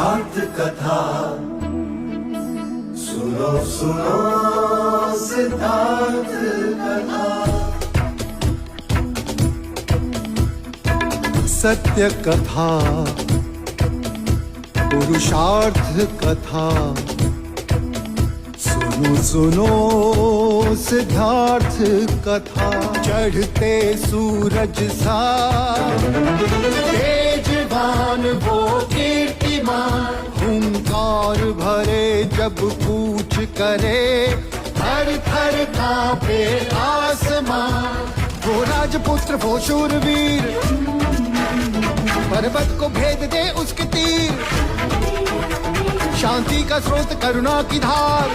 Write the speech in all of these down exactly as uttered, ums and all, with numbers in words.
अर्थ कथा सुनो सुनो सिद्धार्थ कथा। सत्य कथा पुरुषार्थ कथा सुनो सुनो सिद्धार्थ कथा। चढ़ते सूरज सा तेजवान वो कीर्तिमान हुंकार भरे जब कूच करे थर थर कांपे आसमान। वो राजपुत्र वो शूरवीर पर्वत को भेद दे उसके तीर। शांति का स्रोत करुणा की धार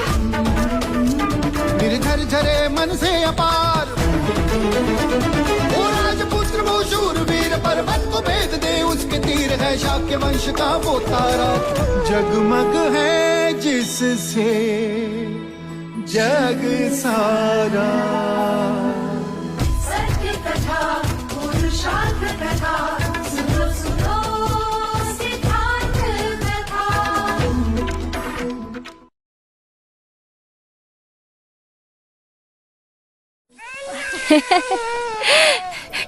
निर्झर झरे मन से अपार। वो राजपुत्र वो शूरवीर पर्वत को भेद दे उसके तीर है शाक्य वंश का वो तारा। जगमग है जिससे जग सारा। सत्य कथा पुरुषार्थ कथा सुनो सुनो सिद्धार्थ कथा।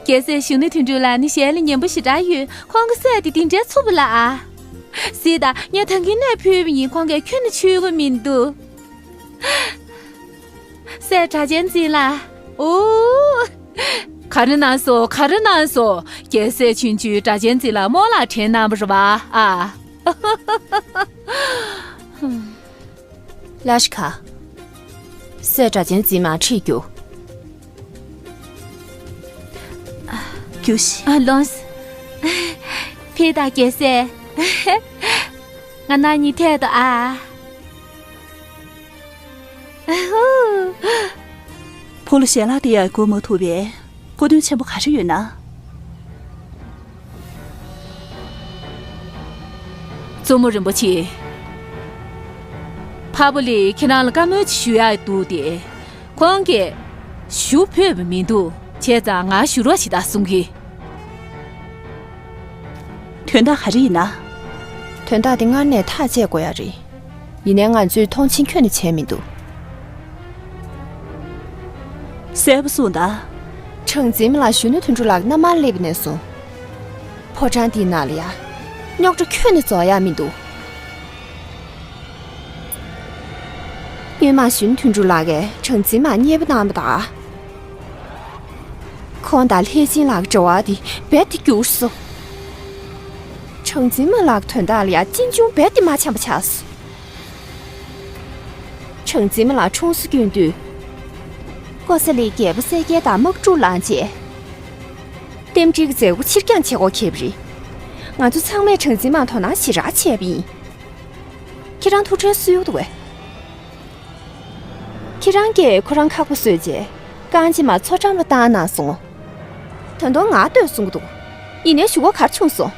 རྒྱལ་སྲས་གཞོན་ནུ་དོན་གྲུབ་ལགས་ནི་ཞལ་ལ་ཉན་པོ་ཞེ་དྲག་ཡོད། ཁོང་གི་སྲས་དེ་དེ་འདྲའི་འཚུབ་པོ་ལ་ཨ། གཟིགས་དང་། ངས་ད་གིན་ནས་ཕུལ་བ་ཡིན། ཁོང་གིས་ཁྱོན་ནས་ཆུད་ཀྱི་མི་འདུག་སྲས་གྲགས་ཅན་འཛིན་ལགས། ཨོ། ག་རེ་གནང་སོང་། ག་རེ་གནང་སོང་། རྒྱལ་སྲས་ཆུང་ཆུང་གྲགས་ཅན་འཛིན་ལགས་རྨོ་ལགས་དྲན་གནང་བ་རེད་པ་ཨ། ལ་ཤི་ཁ། སྲས་གྲགས་ཅན་འཛིན་མར་ཁྲིད་རྒྱུགས། རྒྱུགས་ཤིག་ཨ། ལོངས། ཕེབས་དང་རྒྱལ་སྲས། ང་རང་གཉིས་ཐད་དོ་ཨ། ཕོ་ལོ་ཞལ་ལག་དེ་ཡང་འགུར་མ་ཐུབ་པས། སྐུ་དོན་ཆེན་པོ་ག་རེ་ཡོད་ན། གཙོ་མོ་རིན་པོ་ཆེ། ཕ་བུ་ལས་ཁྱེད་རང་ལ་བཀའ་མོལ་ཅིག་ཞུ་ཡག་འདུག་སྟེ། ཁོང་གིས་ཞུ་ཕོད་པ་མི་འདུག་བྱས་ཙང་ང་ཞུ་རོགས་བྱེད་དང་གསུང་གི། དོན་དག་ག་རེ་ཡིན་ན། དོན་དག་འདི་སྔར་ནས་ཐག་བཅད་དགོས་ཡ་རེད། ཡིན་ནའི་ང་ཚོས་མཐོང་ཆེན་ཁྱོན་ནས་བྱས་མི་འདུག་གསལ་པོ་གསུངས་དང་། གྲངས་འཛིན་མ་ལགས་གཞོན་ནུ་དོན་གྲུབ་ལགས་མནའ་མར་སླེབས་ནས་བཟུང་། ཕོ་བྲང་འདིའི་ནང་ལ་ཡ། རྙོག་དྲ་ཁྱོན་ནས་རྫོགས་ཡ་མི་འདུག་སྔོན་མ་གཞོན་ནུ་དོན་གྲུབ་ལགས་ཀྱིས་གྲངས་འཛིན་མར་མཉེས་པོ་གནང་བ་དང་། ཁོང་དང་ལྷས་སྦྱིན་ལགས་ཀྱི་འབྲེལ་བ་དེ་རྦད་དེ་འགྱུར་སོང་། གྲངས་འཛིན་མ་ལགས་དོན་དག་ལ་ཡ་གཅེས་འཇོན་རྦད་དེ་མ་འཆམ་པ་ཆགས་སོང་། གྲངས་འཛིན་མ་ལགས་གྲོངས་སུ་བསྐྱོན་དུས། ཀོ་ས་ལིའི་རྒྱལ་པོ་གསལ་རྒྱལ་དང་དམག་འཁྲུག་ལངས་རྗེས། རྟེན་འབྲེལ་གྱི་མཛད་སྒོ་ཕྱིར་འགྱངས་བྱེད་དགོས་ཁེལ་བ་རེད། ང་ཚོ་ཚང་མས་གྲངས་འཛིན་མར་དོ་སྣང་ཞེ་དྲག་བྱས་པ་ཡིན། ཁྱེད་རང་ཐུགས་ཁྲལ་གསོ་གི་འདུག་གས། ཁྱེད་རང་གིས་ཁོ་རང་ཁག་པོ་བཟོས་རྗེས་རྐང་རྗེས་མ་མཚོ་འགྲམ་ལ་བཏང་གནང་སོང་། ད་དུང་ང་ལྟོས་གསུང་གི་འདུག་ཡིན་ནའི་ཞུ་སྒོ་ག་རེ་བྱུང་སོང་།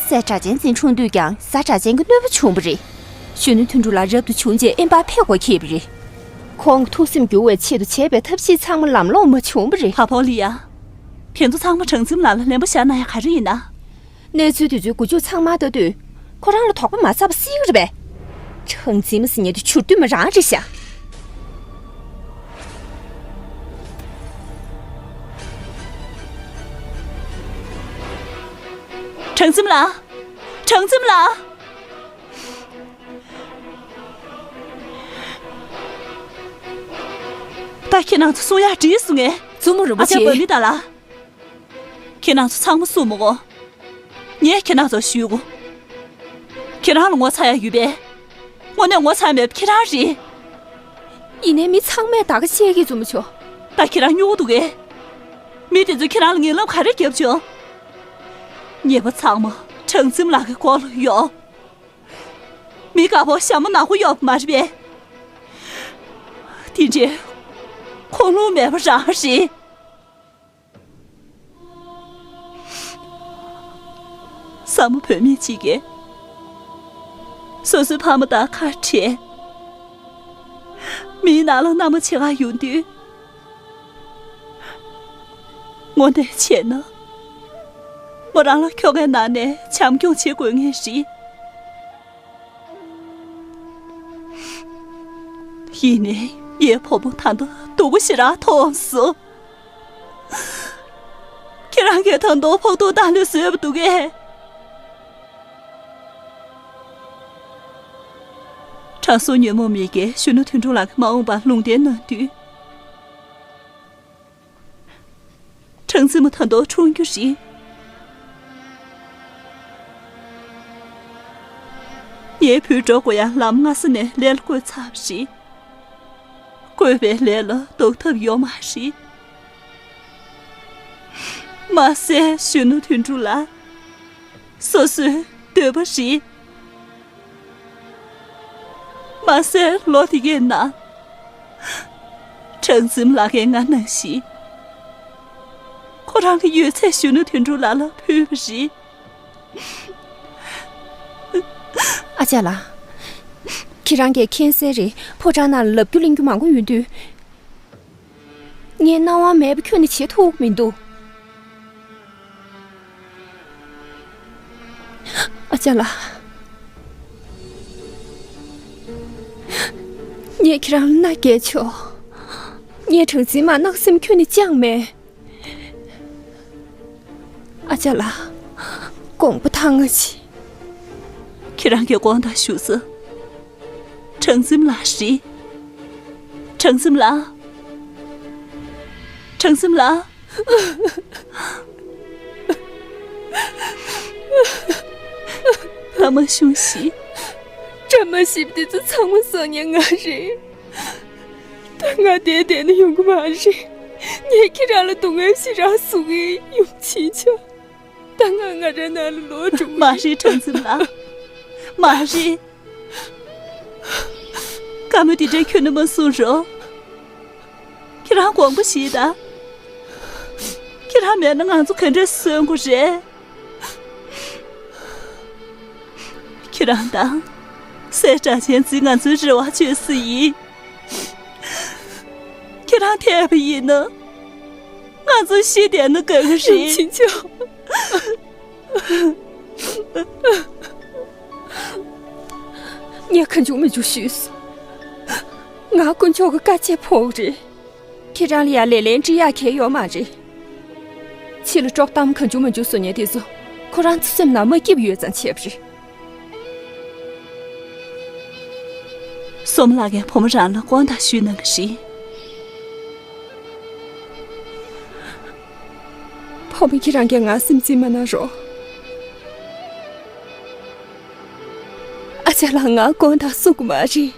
སྲས་གྲགས་ཅན་འཛིན་འཁྲུངས་དུས་ཀྱང་གཟའ་གྲགས་ཅན་གྱི་གནོད་པ་བྱུང་བ་རེད། གཞོན་ནུ་དོན་གྲུབ་ལགས་རབ་ཏུ་བྱུང་རྗེས་དབེན་པར་ཕེབས་དགོས་ཁེལ་བ་རེད། ཁོང་གི་ཐུགས་སེམས་འགྱུར་བའི་ཆེད་དུ་བྱས་པའི་ཐབས་ཤེས་ཚང་མ་ལམ་ལྷོང་མ་བྱུང་བ་རེད། ཕ་ཕོ་ལི་ཡ། དེ་ཚོ་ཚང་མ་གྲངས་འཛིན་ལགས་ལ་ལན་པོ་བཞག་གནང་ཡ་ག་རེ་ཡིན་ན། གནས་ཚུལ་དེ་ཚོའི་མགོ་མཇུག་ཚང་མ་ལྟ་དུས། ཁོ་རང་ལ་དོགས་པ་མ་ཟ་བ་སྲིད་ཀྱི་རེད་པས། གྲངས་འཛིན་མ་ཟེར་མཁན་དེ་བྱུར་དུས་མ་རང་རེད་ཤག་གྲངས་འཛིན་ལགས། གྲངས་འཛིན་ལགས། ད་ཁྱེད་རང་ཚོ་གསུང་ཡག་བྲིས་སོང་ངས། བཙུན་མོ་རིན་པོ་ཨ་ཅག་ཆེ། བ་མི་དང་ལ། ཁྱེད་རང་ཚོ་ཚང་མ་གསུང་མི་དགོས། ངས་ཁྱེད་རང་ཚོར་ཞུ་དགོས། ཁྱེད་རང་ལ་ངོ་ཚ་ཡག་ཡོད་པས། དངོས་གནས་ངོ་ཚ་མེད་པ་ཁྱེད་རང་རེད། ཡིན་ནའི་མི་ཚང་མས་ད་ག་བཤད་ཀྱི་བཙུན་མོ་ཆོ། ད་ཁྱེད་རང་སྨྱོ་གི་འདུག་གས། མི་དེ་ཚོས་ཁྱེད་རང་ལ་ངན་ལབ་ག་རེ་བརྒྱབ་བྱུང་། ཉེས་པ་ཚང་མ་གྲངས་འཛིན་ལགས་ཀྱི་མགོ་ལ་ཡོད། མི་དཀར་པོ་ཞྭ་མོ་ནག་པོ་ཡོད་པ་མ་རེད་པས། དེ་འདྲའི་ཁུངས་ལུང་མེད་པ་རང་རེད། བཟང་མོ་བུད་མེད་ཅིག་གིས་སོ་སོའི་ཕ་མ་དང་ཁ་བྲལ། མིའི་ནང་ལ་མནའ་མ་བྱེད་ག་ཡོང་དུས། དངོས་གནས་བྱས་ན། མོ་རང་ལ་ཁྱོ་གའི་ནང་ནས་བྱམས་སྐྱོང་བྱེད་དགོས་ངེས་རེད། ཡིན་ནའི་ངའི་བུ་མོ་ད་ལྟ་སྡུག་པོ་ཞེ་དྲག་མཐོང་སོང་། ཁྱེད་རང་གིས་ད་དུང་ཕོག་ཐུག་བཏང་ལས་བཟོས་པ་འདུག་གས། དྲང་སྲོང་ཉོན་མོངས་མི་དགེ་གཞོན་ནུ་དོན་གྲུབ་ལགས་ཀྱི་མ་འོངས་པར་ལུང་བསྟན་གནང་དུས། གྲངས་འཛིན་མ་ད་དུང་འཁྲུངས་རྒྱུ་རེད། ངའི་བུས་འགྲོ་དགོས་ཡ་ལམ་སྔ་ས་ནས་ལས་ལ་བཀོལ་ཚར་བ་རེད། བཀོལ་བའི་ལས་ལ་ལྡོག་ཐབས་ཡོད་མ་རེད། མ་ཟད་གཞོན་ནུ་དོན་གྲུབ་ལགས། སོ་སོའི་འདོད་པ་རེད། མ་ཟད་ལོ་དེ་གའི་ནང་། གྲངས་འཛིན་ལགས་ཀྱིས་ང་ནང་བཞིན། ཁོ་རང་གི་ཡོད་ཚད་གཞོན་ནུ་དོན་གྲུབ་ལགས་ལ་ཕུལ་བ་རེད། ཨ་ཅག་ལགས། ཁྱེད་རང་གིས་མཁྱེན་གསལ་རེད། ཕོ་བྲང་ནང་ལ་ལབ་རྒྱུ་གླེང་རྒྱུ་མང་པོ་ཡོད་དུས། ངས་སྣང་བ་མེད་པ་ཁྱོན་ནས་བྱེད་ཐུབ་མི་འདུག་ཨ་ཅག་ལགས། ངས་ཁྱེད་རང་ལ་མནའ་བསྐྱལ་ཆོག་ངས་གྲངས་འཛིན་མར་གནང་སེམས་ཁྱོན་ནས་བཅངས་མེད། ཨ་ཅག་ལགས། དགོངས་པ་དྭངས་ང་ཅི། ཁྱེད་རང་གི་དགོངས་དག་ཞུ་ས། གྲངས་འཛིན་ལགས་རེད། གྲངས་འཛིན་ལགས། གྲངས་འཛིན་ལགས། ད་མ་ཤོང་ཞིག་བཀྲ་མ་ཤིས་པ་དེ་ཚོ་ཚང་མ་སང་ཉིན་ང་རེད། ད་ང་བསྡད་བསྡད་ན་ཡོང་གི་མ་རེད། ངས་ཁྱེད་རང་ལ་སྡུག་བསྔལ་ཞེ་དྲག་བཟོ་གི་ཡོང་ཕྱིན་ཆད། ད་ང་ང་རང་ནང་ལ་ལོག་འགྲོ་གི་མ་རེད། གྲངས་འཛིན་ལགས། མ་རེད། བཀའ་མོལ་འདི་འདྲ་ཁྱོན་ནས་མ་གསུང་རོགས། ཁྱེད་རང་དགོངས་པ་བཞེས་དང་། ཁྱེད་རང་མེད་ན་ང་ཚོ་ག་འདྲས་གསོན་དགོས་རེད། ཁྱེད་རང་དང་། སྲས་སྒྲ་གཅན་འཛིན་ང་ཚོའི་རེ་བ་བཅོལ་ས་ཡིན། ཁྱེད་རང་ཐེ་བ་ཡིན་ན། ང་ཚོ་ཤི་བསྡད་ན་དགའ་གི་རེད། ཕྱིན་ཆད། ངས་གང་བྱུང་མི་བྱུང་ཞུས་སོང་། ང་དཀོན་མཆོག་གི་བཀའ་ཆད་ཕོག་རེད། ཁྱེད་རང་ལ་ཡ་ལེ་ལན་འདྲི་ཡག་གལ་ཡོད་མ་རེད། ཕྱི་ལ་དཀྲོག་གཏམ་གང་བྱུང་མང་བྱུང་བཟོ་མཁན་དེ་ཚོ་ཁོ་རང་ཚོ་སེམས་ནང་མ་སྐྱིད་པ་ཡོད་ཙང་བྱས་པ་རེད། སོམ་ལགས་ཀྱིས་བུ་མོ་རང་ལ་དགོངས་དག་ཞུས་གནང་གི་རེད། བུ་མོ་ཁྱེད་རང་གིས་ང་སེམས་ཅན་མ་གནང་རོགས། ཨ་ཅག་ལགས་ང་དགོངས་དག་གསུང་གི་མ་རེད།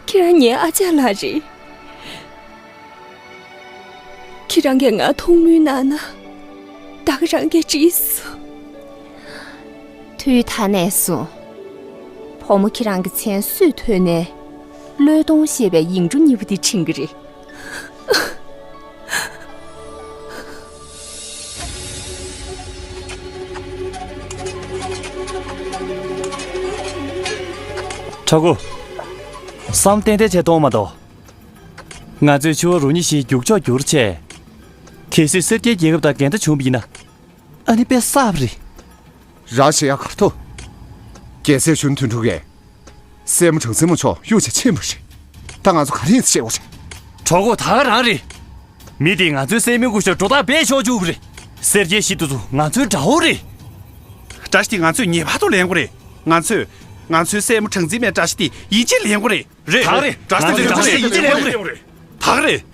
ཁྱེད་རང་ངའི་ཨ་ཅག་ལགས་རེད། ཁྱེད་རང་གིས་ང་མཐོང་མུས་གནང་ན། ད་ག་རང་གིས་འགྲིག་སོང་། དུས་ད་ནས་བཟུང་། བུ་མོ་ཁྱེད་རང་གི་མཚན་སུས་ཐོས་ནའི། བློས་གཏོང་ཞེས་པའི་ཡིག་འབྲུ་གཉིས་པོ་འདི་འབྱིན་གྱི་རེད། གྲོགས་པོ། བསམ་གཏན་གཏན་བྱས་གཏོང་མ་གཏོགས། ང་ཚོས་ཕྱུ་པ་རུ་གཉིས་བཞིའི་རྒྱུག་ཕྱོགས་བསྒྱུར་བྱས། གལ་སྲིད་སེར་སྐྱའི་རྒྱལ་ཁབ་དང་འགལ་ཟླ་བྱུང་བ་ཡིན་ན། ཨ་ནི་དཔེ་བསགས་པ་རེད། རང་བྱེད་ཡག་གར་ཐུག་རྒྱལ་སྲས་གཞོན་དོན་གྲུབ་ཀྱིས་སྲས་མོ་གྲངས་འཛིན་མ་མཆོག་གཡུག་བྱས་ཕྱིན་པ་རེད། ད་ང་ཚོ་ག་རེ་ཡིན་ཟེར་བཤད་དགོས་རེད། གྲོགས་པོ་ད་ག་རང་རེད། མི་དེས་ང་ཚོའི་སྲས་མོའི་སྐུ་ཞབས་འགྲོ་སྟངས་དཔེ་ཕྱོགས་བཅུག་པ་རེད། སེར་སྐྱའི་ཞི་དུ་ཚོ་ང་ཚོའི་དགྲ་བོ་རེད། དགྲ་ཤ་དེ་ང་ཚོས་ངེས་པར་དུ་ལེན་དགོས་རེད། ང་ཚོས། ང་ཚོའི་སྲས་མོ་གྲངས་འཛིན་མའི་དགྲ་ཤ་དེ་ཡིད་ཆེས་ལེན་དགོས་རེད། རེད། ད་རེད། དགྲ་ཤ་དེ་ཡིད་ཆེས་ལེན་དགོས་རེད། ད་རེད།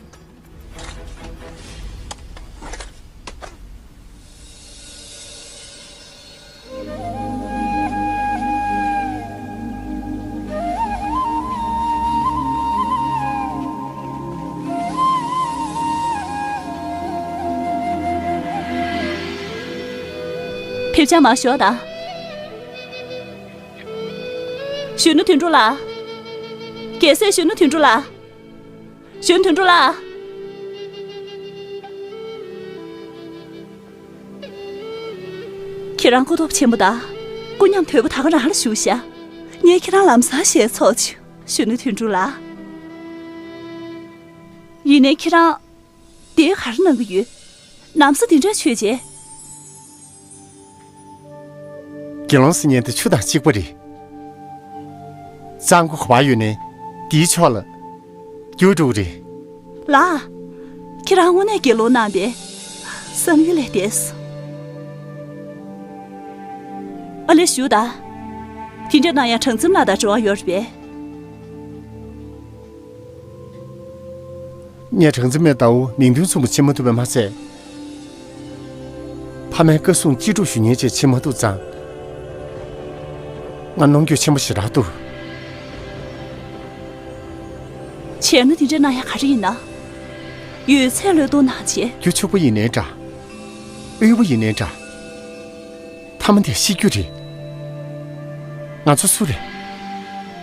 ཕེབས་བྱ་མ་ཞོག་ད། གཞོན་ནུ་དོན་གྲུབ་ལགས། རྒྱལ་སྲས་གཞོན་ནུ་དོན་གྲུབ་ལགས། གཞོན་དོན་གྲུབ་ལགས། ཁྱེད་རང་སྐུ་སྟོབས་ཆེན་པོ་དང་སྐུ་ཉམས་དོད་པོ་ད་ག་རང་ལ་བཞུགས་ཤག་ངས་ཁྱེད་རང་ལམ་སང་ཞེད་ཚོར་བྱུང་། གཞོན་ནུ་དོན་གྲུབ་ལགས། ཡིན་ནའི་ཁྱེད་རང་དེ་ག་རེ་གནང་གི་ཡོད། ན་བཟའ་འདི་འདྲ་མཆོད་བྱས། དགེ་སློང་ཟེར་མཁན་དེ་ཆུ་དང་གཅིག་པ་རེད། གཙང་པོ་ག་པར་ཡོད་ནའི། འདིའི་ཕྱོགས་ལ་རྒྱུགས་འགྲོ་གི་རེད། ལགས། ཁྱེད་རང་དངོས་གནས་དགེ་སློང་རྣམ་པས་བསམ་ཡུལ་ལས་འདས་སོང་། ཨ་ལེ་ཞུ་ད། དེ་འདྲ་གནང་ཡ་གྲངས་འཛིན་ལགས་དང་འབྲེལ་བ་ཡོད་རེད་པས། ངས་གྲངས་འཛིན་མའི་ཟླ་བོ་མིང་དོན་མཚུངས་པ་བྱེད་མ་ཐུབ་པ་མ་ཟད། ཕ་མའི་བཀའ་གསུང་ཅི་སྒྲུབ་ཞུ་མཁན་ཅིག་བྱེད་མ་ཐུབ་ཙང་། ང་གནོང་འགྱོད་ཆེན་པོ་ཞེ་དྲག་འདུག་བྱས་ན་དེ་འདྲ་གནང་ཡ་ག་རེ་ཡིན་ན། ཡོད་ཚད་བློས་གཏོང་གནང་བྱས། རྒྱུ་ཕྱུག་པོ་ཡིན་ནའི་འདྲ། དབུལ་པོ་ཡིན་ནའི་འདྲ། མཐའ་མ་དེ་ཤི་རྒྱུ་རེད། ང་ཚོ་སུ་རེད།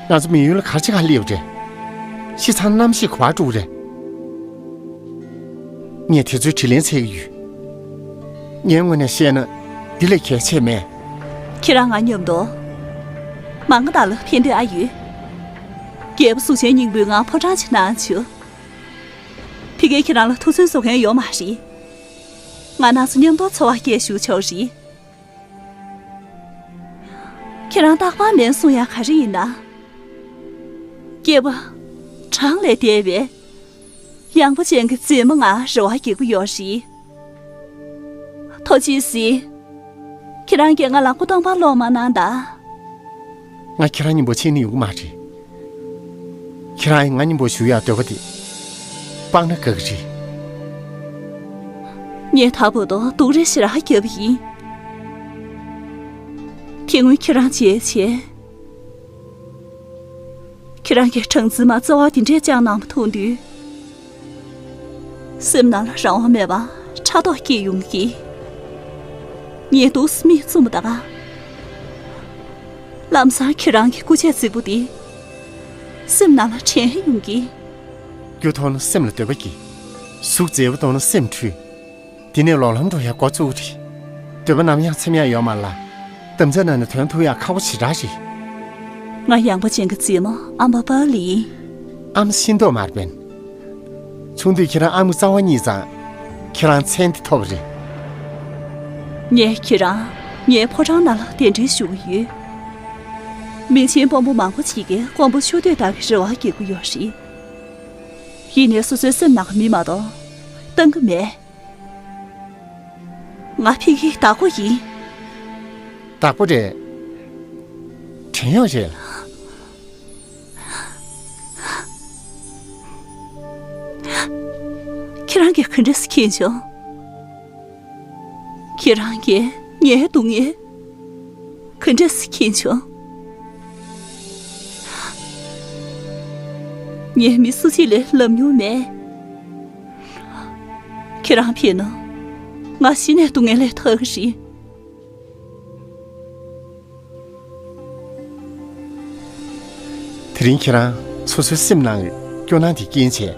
ང་ཚོ་མི་ཡུལ་ལ་ག་རེ་བྱེད་ག་སླེབས་རེད། ཤི་ཚར་ན་གནམ་གཤིས་ག་པར་འགྲོ་གི་རེད། ངས་དེ་ཚོའི་དྲིན་ལན་འཚལ་གྱི་ཡོད། ངའི་ངོས་ནས་བཤད་ན་འདི་ལས་གལ་ཆེ་མེད། ཁྱེད་རང་ང་མཉམ་དུ་མང་ག་དང་ལ་ཕན་ཐོགས་ཨ་ཡོད། རྒྱལ་པོ་གཟུགས་ཅན་སྙིང་པོས་ང་ཕོ་བྲང་ཕྱིར་གནང་བྱུང་། ཕ་གིར་ཁྱེད་རང་ལ་ཐུགས་བརྩོན་བཟོ་མཁན་ཡོད་མ་རེད། ང་རང་ཚོ་མཉམ་དུ་འཚོ་བ་སྐྱེལ་ཞུ་ཆོག་རེད། ཁྱེད་རང་རྟག་པར་མིན་གསུང་ཡ་ག་རེ་ཡིན་ན། སྐྱེས་པ་གྲངས་ལས་འདས་པའི་ཡངས་པ་ཅན་གྱི་མཛེས་མ་ང་རེ་བ་རྒྱག་གི་ཡོད་རེད། ཐུགས་རྗེ་གཟིགས། ཁྱེད་རང་གིས་ང་ལ་སྐུ་གདུང་པ་སློང་མ་གནང་དང་། ང་ཁྱེད་རང་མཉམ་པོ་ཕྱིན་ནས་ཡོང་གི་མ་རེད། ཁྱེད་རང་ང་མཉམ་པོ་བཞུགས་ཡག་འདོད་པ་དེ་སྤང་ན་དགའ་གི་རེད། ངས་ད་བར་དུ་སྡུག་རུས་ཞེ་དྲག་བརྒྱབ་པ་ཡིན། དེ་སྔོན་ཁྱེད་རང་མཇལ་བྱས། ཁྱེད་རང་གིས་གྲངས་འཛིན་མ་རྩ་བ་དེ་འདྲས་བཅངས་གནང་བ་མཐོང་དུས། སེམས་ནང་ལ་རང་དབང་མེད་པར་ཕྲག་དོག་སྐྱེས་ཡོང་གི། ངས་འདུག་སེ་མིག་བཙུམ་པ་དང་། ལམ་སང་ཁྱེད་རང་གི་སྐུ་ཆས་རྫིག་པོ་དེ་སེམས་ནང་ལ་དྲན་ཡོང་གི། རྒྱུ་མཐོང་ན་སེམས་ལ་འདོད་པ་སྐྱེ། གཟུགས་མཛེས་པོ་མཐོང་ན་སེམས་འཁྲུལ། དེ་ནས་ལོག་ལམ་འགྲོ་ཡ་འགོ་བཙུགས་རེད། འདོད་པ་ནམ་ཡང་ཚིམ་ཡ་ཡོད་མ་རེད་ལ། དམ་བཅའ་ནང་ནས་ཐོན་ཐུབ་ཡ་ཁག་པོ་ཞེ་དྲག་རེད། ང་ཡངས་པ་ཅན་གྱི་མཛེས་མ་ཨམ་བ་པཱ་ལི་ཡིན། ཨ་མ་ཤེས་མདོག་དམར་པོ་ཡིན། ཆུང་དུས་ཁྱེད་རང་ཨ་མའི་རྩ་བ་རྙེད་ཙང་། ཁྱེད་རང་མཚན་དེ་ཐོབ་པ་རེད། ངས་ཁྱེད་རང་ངའི་ཕོ་བྲང་ནང་ལ་གདན་འདྲེན་ཞུ་གི་ཡོད། མི་ཆེན་དཔོན་པོ་མང་པོ་ཞིག་གིས་དཀོན་པོ་མཆོད་བསྟོད་ལྟ་བུའི་རེ་བ་བསྐྱེད་ཀྱི་ཡོད་རེད། ཡིན་ནའི་སོ་སོའི་སེམས་ནང་གི་མི་མ་གཏོགས་བཏང་གི་མེད། ང་ཕ་གིའི་བདག་པོ་ཡིན། བདག་པོ་རེད། བྲན་གཡོག་རེད། ཁྱེད་རང་གིས་ག་འདྲ་སེ་མཁྱེན་བྱུང་། ཁྱེད་རང་གིས་ངའི་སྡུག་བསྔལ་ག་འདྲ་སེ་མཁྱེན་བྱུང་། ངས་མི་སུ་གཅིག་ལས་ལབ་མྱོང་མེད། ཁྱེད་རང་ཕེབས་ན་ང་གཞི་ནས་སྡུག་བསྔལ་ལས་ཐར་གི་རེད། དེ་རིང་ཁྱེད་རང་སོ་སོའི་སེམས་ནང་གི་སྐྱོ་སྣང་དེ་རྐྱེན་བྱས།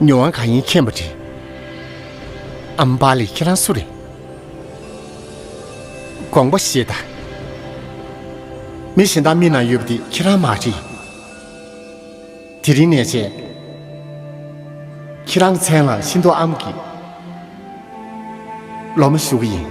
མྱོང་བ་གང་ཡིན་མཁྱེན་པ་རེད། ཨམ་བ་པཱ་ལི་ཁྱེད་རང་སུ་རེད། དགོངས་པ་བཞེས་དང་། མི་གཞན་དག་མིག་ནང་ཡོད་པ་དེ་ཁྱེད་རང་མ་རེད། དེ་རིང་ནས་བྱས། ཁྱེད་རང་མཚན་ལ་ཤིན་ཏུ་ཨམ་གྱི་སློབ་མ་ཞུ་གི་ཡིན།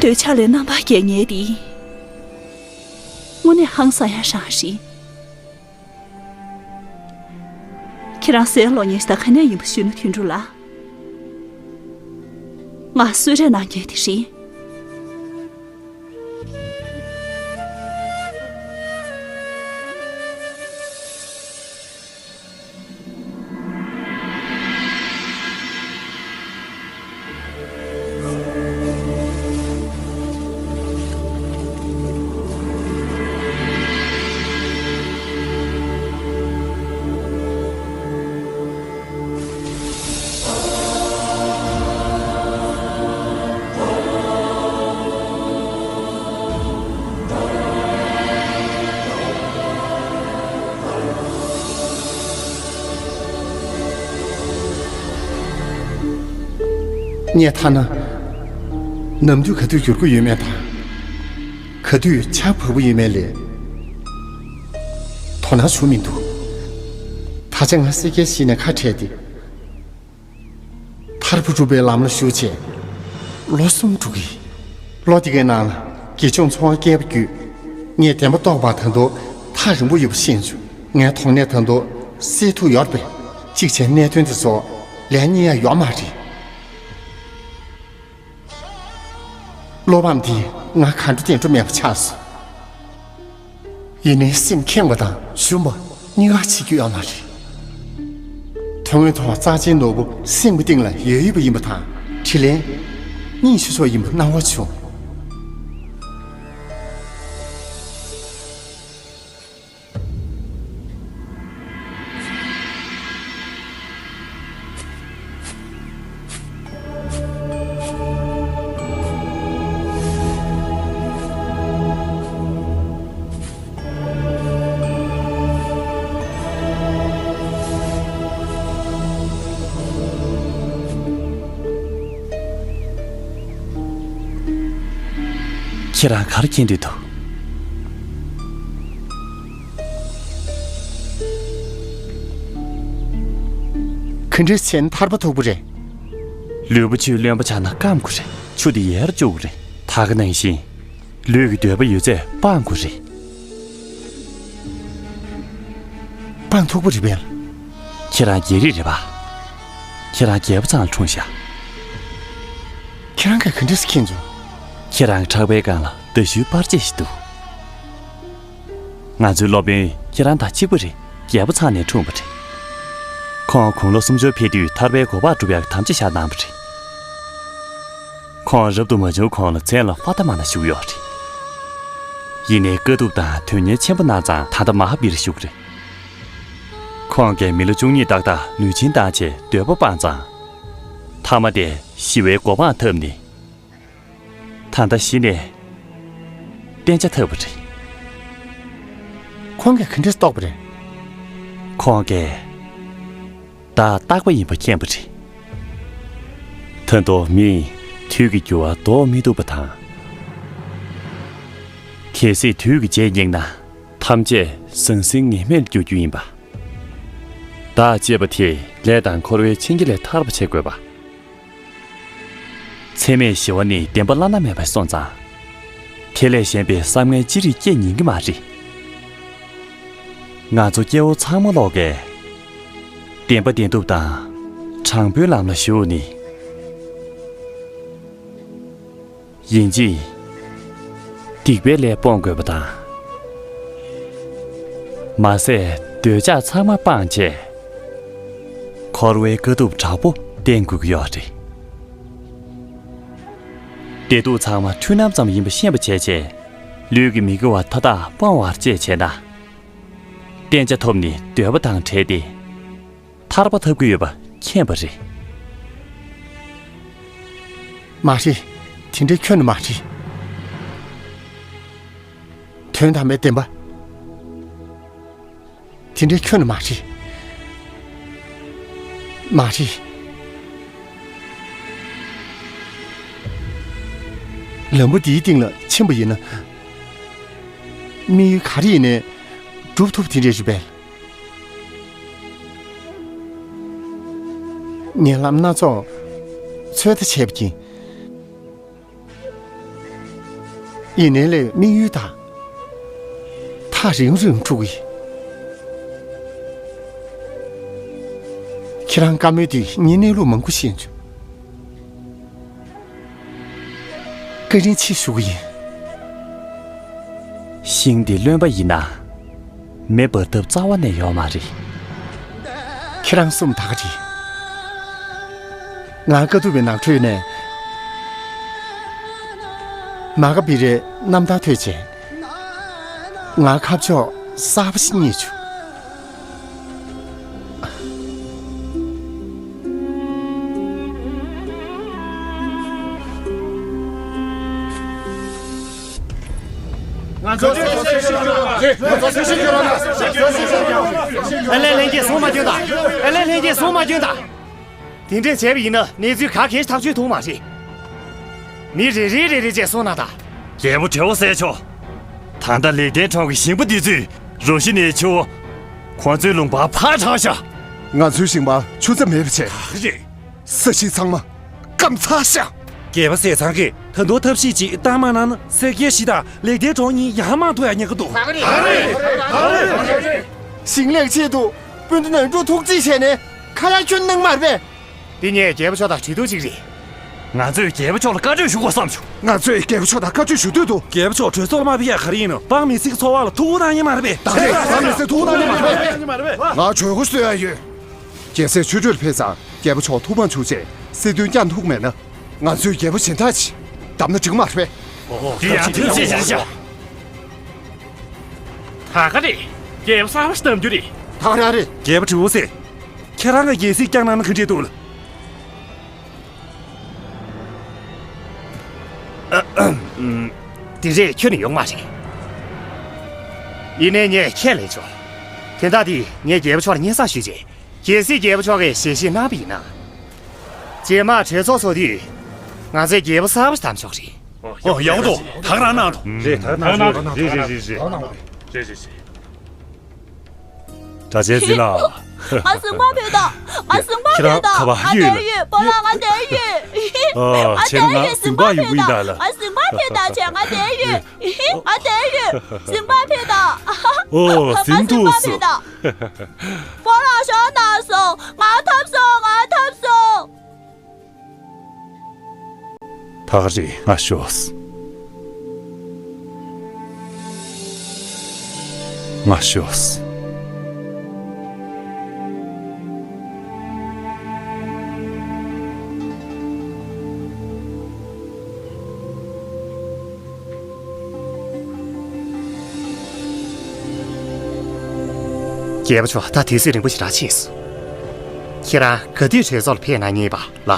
འདོད་ཆགས་ལས་རྣམ་པར་རྒྱལ་ངེས་དེ། དངོས་གནས་ཧང་སང་ཡ་རང་རེད། ཁྱེད་རང་སྲས་ལོ་ཉེས་ད་ག་ནས་ཡིན་པ་ཞུས་ན་དོན་འགྲུབ་ལ། ང་གསོལ་རས་གནང་མཁན་དེ་རེད། ངས་ཐ་ན། ནམ་དུས་ག་དུས་འགྱུར་གྱི་ཡོད་མེད་དང་། ག་དུས་ཆར་བབས་ཀྱི་ཡོད་མེད་ལས། ཁོ་ན་བྱུང་མི་འདུག་ད་ཆ་ང་སེར་སྐྱའི་གཞིས་ནས་ཁ་བྲལ་ཏེ། ཐར་པ་སྒྲུབ་པའི་ལམ་ལ་ཞུགས་བྱས། ལོ་གསུམ་འགྲོ་གི། ལོ་དེ་གའི་ནང་ལ་དགེ་སྦྱོང་ཚོང་པ་སྐྱེས་པ་བརྒྱུད། ངས་བདེན་པ་རྟོགས་པ་ད་དུང་ཐག་རིང་པོ་ཡོད་པ་ཤེས་བྱུང་། ངའི་དོགས་གནད་ད་དུང་སེལ་ཐུབ་ཡོད་པས། གཅིག་བྱས་གནད་དོན་དེ་ཚོ་ལན་རྙེད་ཡ་ཡོད་མ་རེད། བློ་ཕམ་འདིས་ང་ག་འདྲ་བདེ་འགྲོ་མེད་པ་ཆགས་སོང་། ཡིན་ནའི་སེམས་ཁེངས་པ་དང་ཞུམ་པ་གཉིས་ཀ་བྱེད་རྒྱུ་ཡོད་མ་རེད། དོན་དངོས་ཐོག་རྩ་ཆེའི་ནོར་བུ་སེམས་ཀྱི་གཏིང་ལ་ཡོད་ཡོད་པ་ཡིན་པ་དང་དྲིན་ལན་སྙིང་ཤོར་ཤོར་ཡིན་པ་སྣང་བ་བྱུང་། ཁྱེད་རང་ག་རེ་མཁྱེན་འདོད་འདུག་ག་འདྲས་བྱས་ན་ཐར་པ་ཐུབ་ཀྱི་རེད། ལུས་པོ་ཆུའི་རློན་པ་ཆགས་ན་སྐམ་དགོས་རེད། ཆུ་དེ་ཡལ་བཅུག་གི་རེད། ད་ག་ནང་བཞིན། ལུས་ཀྱི་འདོད་པ་ཡོད་ཚད་སྤང་དགོས་རེད། སྤང་ཐུབ་ཀྱི་རེད་པས། ཁྱེད་རང་རྒྱལ་རིགས་རེད་པ། ཁྱེད་རང་རྒྱལ་པོ་ཚང་ལ་འཁྲུངས་ཤག་ཁྱེད་རང་གིས་ག་འདྲས་མཁྱེན་བྱུང་། ཁྱེད་རང་གི་ཕྲག་པའི་སྒང་ལ་མདའ་གཞུའི་པར་ཆས་ཤིག་འདུག་ང་ཚོའི་སློབ་དཔོན་ཁྱེད་རང་དང་གཅིག་པ་རེད། རྒྱལ་པོ་ཚང་ནས་འཁྲུངས་པ་རེད། ཁོང་དགུང་ལོ་སུམ་ཅུར་ཕེབས་དུས་ཐར་པའི་གོ་འཕང་སྒྲུབ་ཡག་དམ་བཅའ་བཞག་གནང་བ་རེད། ཁོང་རབ་ཏུ་མ་བྱུང་གོང་ལ་མཚན་ལ་ཧྥ་ཏ་མ་ན་ཞུགས་ཡོད་རེད། ཡིན་ནའི་དཀའ་ཐུབ་དང་དོན་གཉེར་ཆེན་པོ་གནང་ཙང་ད་ལྟ་མ་ཧ་བིར་ཞུགས་རེད། ཁོང་གིས་མི་ལོ་བཅུ་གཉིས་ཏག་ཏག་ལུས་སྦྱིན་བཏང་བྱས་འདོད་པ་སྤངས་ཙང་། མཐའ་མ་དེ་ཞི་བའི་གོ་འཕང་ཐོབ་ནས། ད་ལྟ་གཞི་ནས་གཏན་འཇགས་ཐོབ་པ་རེད། ཁོང་གིས་ག་འདྲས་རྟོགས་པ་རེད། ཁོང་གིས་བདག་རྟག་པ་ཡིན་པ་མཁྱེན་པ་རེད། ད་དུང་མིས་དུས་ཀྱི་འགྱུར་བ་ཟློག་མི་ཐུབ་པ་དང་། གལ་སྲིད་དུས་ཀྱི་རྗེས་སྙེགས་ན་ཐམས་ཅད་ཟང་ཟིང་ངེས་མེད་འགྱུར་རྒྱུ་ཡིན་པ། བདག་ཅེས་པ་དེས་ལས་དང་འཁོར་བའི་འཆིང་རྒྱ་ལས་ཐར་བ་བྱེད་དགོས་པ། འཚེ་མེད་ཞི་བ་ནི་བདེན་པ་བླ་ན་མེད་པར་སོང་ཙང་། དེ་ལས་གཞན་པའི་བསམ་ངན་ཅི་རིགས་སྐྱེ་ཉན་གྱི་མ་རེད། ང་ཚོ་སྐྱེ་བོ་ཚང་མ་ལོག་གིས་བདེན་པ་བདེན་ཐུབ་དང་དྲང་པོའི་ལམ་ལ་ཞུགས་ནི། ཡིན་གཅིག་སྡིག་པའི་ལས་སྤོང་དགོས་པ་དང་། མ་ཟད་འདོད་ཆགས་ཚང་མ་སྤངས་བྱས། འཁོར་བའི་དཀའ་ཐུབ་དྲག་པོ་བསྟེན་དགོས་ཀྱི་ཡོད་རེད། བདེ་སྡུག་ཚང་མ་འཁྲུལ་སྣང་ཙམ་ཡིན་པ་ཤེས་པ་བྱས་བྱས། ལུས་ཀྱི་མི་དགེ་བ་མཐའ་དག་སྤོང་བར་བྱས་བྱས་ན། གཏན་འཇགས་ཐོབ་ནས་འདོད་པ་དང་བྲལ་ཏེ། ཐར་པ་ཐོབ་ཀྱི་ཡོད་པ་མཁྱེན་པ་རེད། མ་རེད། དེ་འདྲའི་ཁྱོན་ནས་མ་རེད། དོན་དམ་པའི་བདེན་པ། དེ་འདྲའི་ཁྱོན་ནས་མ་རེད། མ་རེད། ལམ་བུ་འདིའི་སྟེང་ལ་ཕྱིན་པ་ཡིན་ན། དམིགས་ཡུལ་ག་རེ་ཡིན་ནའི་འགྲུབ་ཐུབ་དེ་འདྲ་རེད་པས། ངན་ལམ་སྣ་ཚོགས་ཚོད་ལྟ་བྱས་པ་ཡིན། ཡིན་ནའི་ལས་དམིགས་ཡུལ་དང་། ཐག་རིང་རིང་འཁྲུག་གི། ཁྱེད་རང་བཀའ་མོལ་དེ་ངས་གནས་ལུགས་མང་པོ་ཤེས་བྱུང་། བཀའ་དྲིན་ཆེ་ཞུ་གི་ཡིན། ཤིང་འདི་རློན་པ་ཡིན་ན། མེ་འབར་ཐབས་རྩ་བ་ནས་ཡོད་མ་རེད། ཁྱེད་རང་གསུངས་ད་ག་རེད། ང་དཀའ་ཐུབ་པའི་ནང་ཁྲོད་ནས་མ་ག་བི་རའི་རྣམ་ཐར་ཐོས་བྱས། ང་ཁ་ཕྱོགས་གསར་པ་ཞིག་རྙེད་བྱུང་། ང་ཚོ་ཚོས་ཤིག་ཤོད་རོགས་གནང་། ང་ཚོ་ཚོས་ཤིག་ཤོད་རོགས་གནང་། ཨ་ལས། ལྷན་རྒྱས་སོང་མ་བྱོན་དང་། ཨ་ལས། ལྷན་རྒྱས་སོང་མ་བྱོན་དང་། དེ་འདྲས་བྱས་པ་ཡིན་ན་གནས་ཚུལ་ག་གེ་ཐག་ཆོད་ཐུབ་མ་རེད། མི་རེ་རེ་རེ་རེ་བྱས་སོང་ན་ད། རྒྱལ་པོ་བྲེལ་བ་ཟས་ཆོག་ད་ལྟ་ལེགས་ལྡན་གྲོང་གི་ཞིང་པ་འདི་ཚོས་རོ་ཤི་ནའི་ཆུ་བོ་ ཁོ་ཚོའི་ལུང་པ་ཕར་དྲངས་ཤག་ང་ཚོའི་ཞིང་པར་ཆུ་རྩྭ་མེད་པ་བྱས། ག་རེ། ས་གཞི་ཚང་མ་སྐམ་ཚར་ཤག་རྒྱལ་པོ་ཟས་གཙང་གིས་ད་དུང་ཐབས་ཤེས་ཅིག་བཏང་མ་གནང་ན་སེར་སྐྱའི་གཞིས་དང་ལེགས་ལྡན་གྲོང་གཉིས་ཡར་མར་ཐུག་ཡ་ཉེན་ཁ་འདུག་ཞིང་ལས་ཆེད་དུ་སྤུན་ཟླ་ནོར་འཁྲུལ་ཐུགས་རྗེ་བྱས་ནས་ཁ་ཡ་ཁྱོན་གནང་མ་རེད་པས། འདི་ངས་རྒྱལ་པོ་མཆོག་དང་གྲོས་བསྡུར་ཅིག་རེད། ང་ཚོས་རྒྱལ་པོ་མཆོག་ལ་བཀའ་འཁྲོལ་ཞུ་དགོས་བསམ་བྱུང་། ང་ཚོས་རྒྱལ་པོ་མཆོག་དང་བཀའ་འཁྲོལ་ཞུ་འདོད་འདུག་རྒྱལ་པོ་མཆོག་གྲོས་ཚོགས་ལ་མ་ཕེབས་ཡ་ག་རེ་ཡིན་ནམ། འབངས་མི་སེར་གྱི་འཚོ་བ་ལ་ཐུགས་ཁུར་གནང་ཉན་མ་རེད་པས། ད་རེས་འབངས་མི་སེར་ཐུགས་ཁུར་གནང་ཉན་མ་རེད་པས། ང་གྲོས་འགོ་གསོལ་ཡ་ཡོད། རྒྱལ་སྲས་ཆོས་སྒྲོན་ཕེབས་ཙང་རྒྱལ་པོ་མཆོག་ཐུགས་ཕམ་བྱུང་རྗེས་སྲིད་དོན་བསྐྱངས་ཐུབ་མེད་ན། ང་ཚོས་རྒྱལ་པོ་གཞན་དག་ཅིག་བདམས་ན་འགྲིག་མ་རེད་པས། དེ་ཡང་ཐབས་ཤེས་ཤིག་རེད་ཤག་ད་ག་རེད། རྒྱལ་པོ་གསར་པ་ཞིག་བདམས་རྒྱུ་རེད། ད་ག་རང་རེད། རྒྱལ་པོ་དྲི་བོ་སེ། ཁྱེད་རང་གི་རྒྱལ་སྲིད་བསྐྱངས་གནང་ན་ག་འདྲས་འདུག་ལ། དེ་རེད། ཁྱོན་ནས་ཡོང་མ་རེད། ཡིན་ནའི་ངས་ཁས་ལེན་ཆོག་དོན་དག་འདི་ངས་རྒྱལ་པོ་མཆོག་ལ་སྙན་སེང་ཞུས་རྗེས། གལ་སྲིད་རྒྱལ་པོ་མཆོག་གིས་ཞལ་བཞེས་གནང་བ་ཡིན་ན། རྗེས་མ་གྲོས་ཚོགས་ཚོགས་དུས། ང་ཚོས་རྒྱལ་པོ་གསར་པ་ཞིག་བདམས་ཆོག་རེད། ཨོ་ཡག་པོ་འདུག་ད་ག་རང་གནང་དང་། རེད། ད་ག་རང་གནང་དང་། རེད་རེད་རེད་རེད། རེད་རེད་རེད། གྲྭ་ཆེན་ཟིན་ལ། ང་ཟིན་པ་ཕེབས་དང་། ང་ཟིན་པ་ཁྱེད་རང་ཕེབས་དང་། ཁ་པར་ང་གཡོས་ཡོད། སྤོ་ལགས་ང་བསྡད་ཡོད། ཨ། ང་བསྡད་ཡོད། ཟིན་པ་ཕེབས་དང་། ང་ཟིན་པ་ཕེབས་དང་བྱས། ང་བསྡད་ཡོད། ང་བསྡད་ཡོད། ཟིན་པ་ཕེབས་དང་། ཨོ། ང་ཟིན་ཟིན་པ་ཐུབ་ཕེབས་སོང་། དང་། སྤོ་ལགས་ཤོག་གནང་སོང་། ང་ཐོབ་སོང་། ང་ཐོབ་སོང་། ད་ག་རེད། ང་ཤོག་ང་ཤོག་རྒྱལ་པོ་མཆོག་ད་དུས་ཚོད་རིང་པོ་ཞིག་རག་ཕྱིན་སོང་། ཁྱེད་རང་ག་དུས་གྲོས་ཚོགས་ལ་ཕེབས་གནང་ངེས་པ་ལ།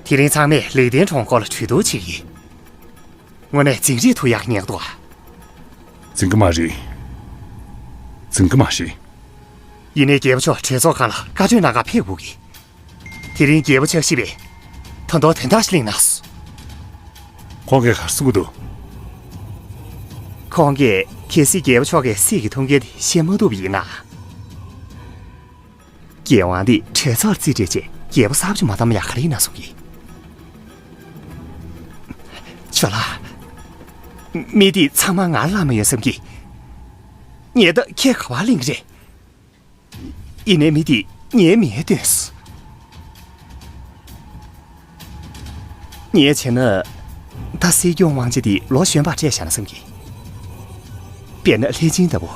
དེ་རིང་ཚང་མས་ལེགས་ལྡན་གྲོང་སྐོར་ལ་གྲོས་བསྡུར་བྱེད་ཀྱི་ཡིན། དངོས་གནས་འཛིང་རེས་ཐུབ་ཡག་ཉེན་ཁ་འདུག་ཨ། འཛིང་གི་མ་རེད། འཛིང་གི་མ་རེད། ཡིན་ནའི་རྒྱལ་པོ་མཆོག་གྲོས་ཚོགས་ཁང་ལ་བཀའ་འཁྲོལ་གནང་གར་ཕེབས་དགོས་ཀྱི། དེ་རིང་རྒྱལ་པོ་མཆོག་གིས་ད་དུང་དོན་དག་ཞིག་གླེང་གནང་སོང་། ཁོང་གིས་ག་རེ་གསུང་གི་འདུག་ཁོང་གིས་གལ་སྲིད་རྒྱལ་པོ་མཆོག་གིས་སྲིད་ཀྱི་ཐུགས་འགན་དེ་བཞེས་མ་ཐུབ་པ་ཡིན་ན། རྒྱལ་དབང་དེ་གྲོས་ཚོགས་ལ་རྩིས་སྤྲད་རྗེས་རྒྱལ་པོ་གསར་པ་ཅིག་མ་བདམས་ན་ཡག་ག་རེ་ཡིན་ན་གསུང་གི། ཇོ་ལགས། མི་དེ་ཚང་མ་ང་ལ་ལབ་མ་ཡོང་བསམ་གི། ངས་ད་ཁྱེད་ག་པར་གླེང་གི་རེད། ཡིན་ནའི་མི་དེ་ངའི་མིང་བཏོན་སོང་། ངས་བྱས་ན། ད་སྲིད་སྐྱོང་དབང་ཆ་དེ་ལོ་གཞོན་པར་སྤྲད་བཞག་ན་བསམ་གི། དཔེར་ན་ལྷས་བྱིན་ལྟ་བུ།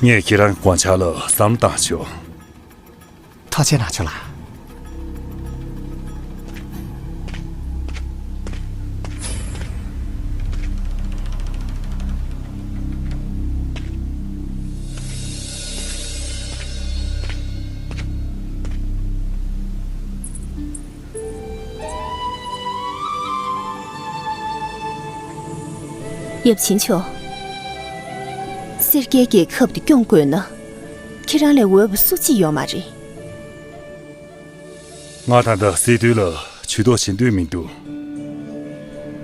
ངས་ཁྱེད་རང་གི་དགོངས་འཆར་ལ་བསམ་བློ་བཏང་ཆོག་ཐུགས་རྗེ་གནང་། ཇོ་ལགས། ཡབ་ཆེན་མཆོག་སེར་སྐྱའི་རྒྱལ་ཁབ་འདི་སྐྱོང་དགོས་ན། ཁྱེད་རང་ལས་འོས་པ་སུ་གཅིག་ཡོད་མ་རེད། ང་ད་ལྟ་སྲིད་དོན་ལ་ཇུས་གཏོགས་བྱེད་འདོད་མི་འདུག་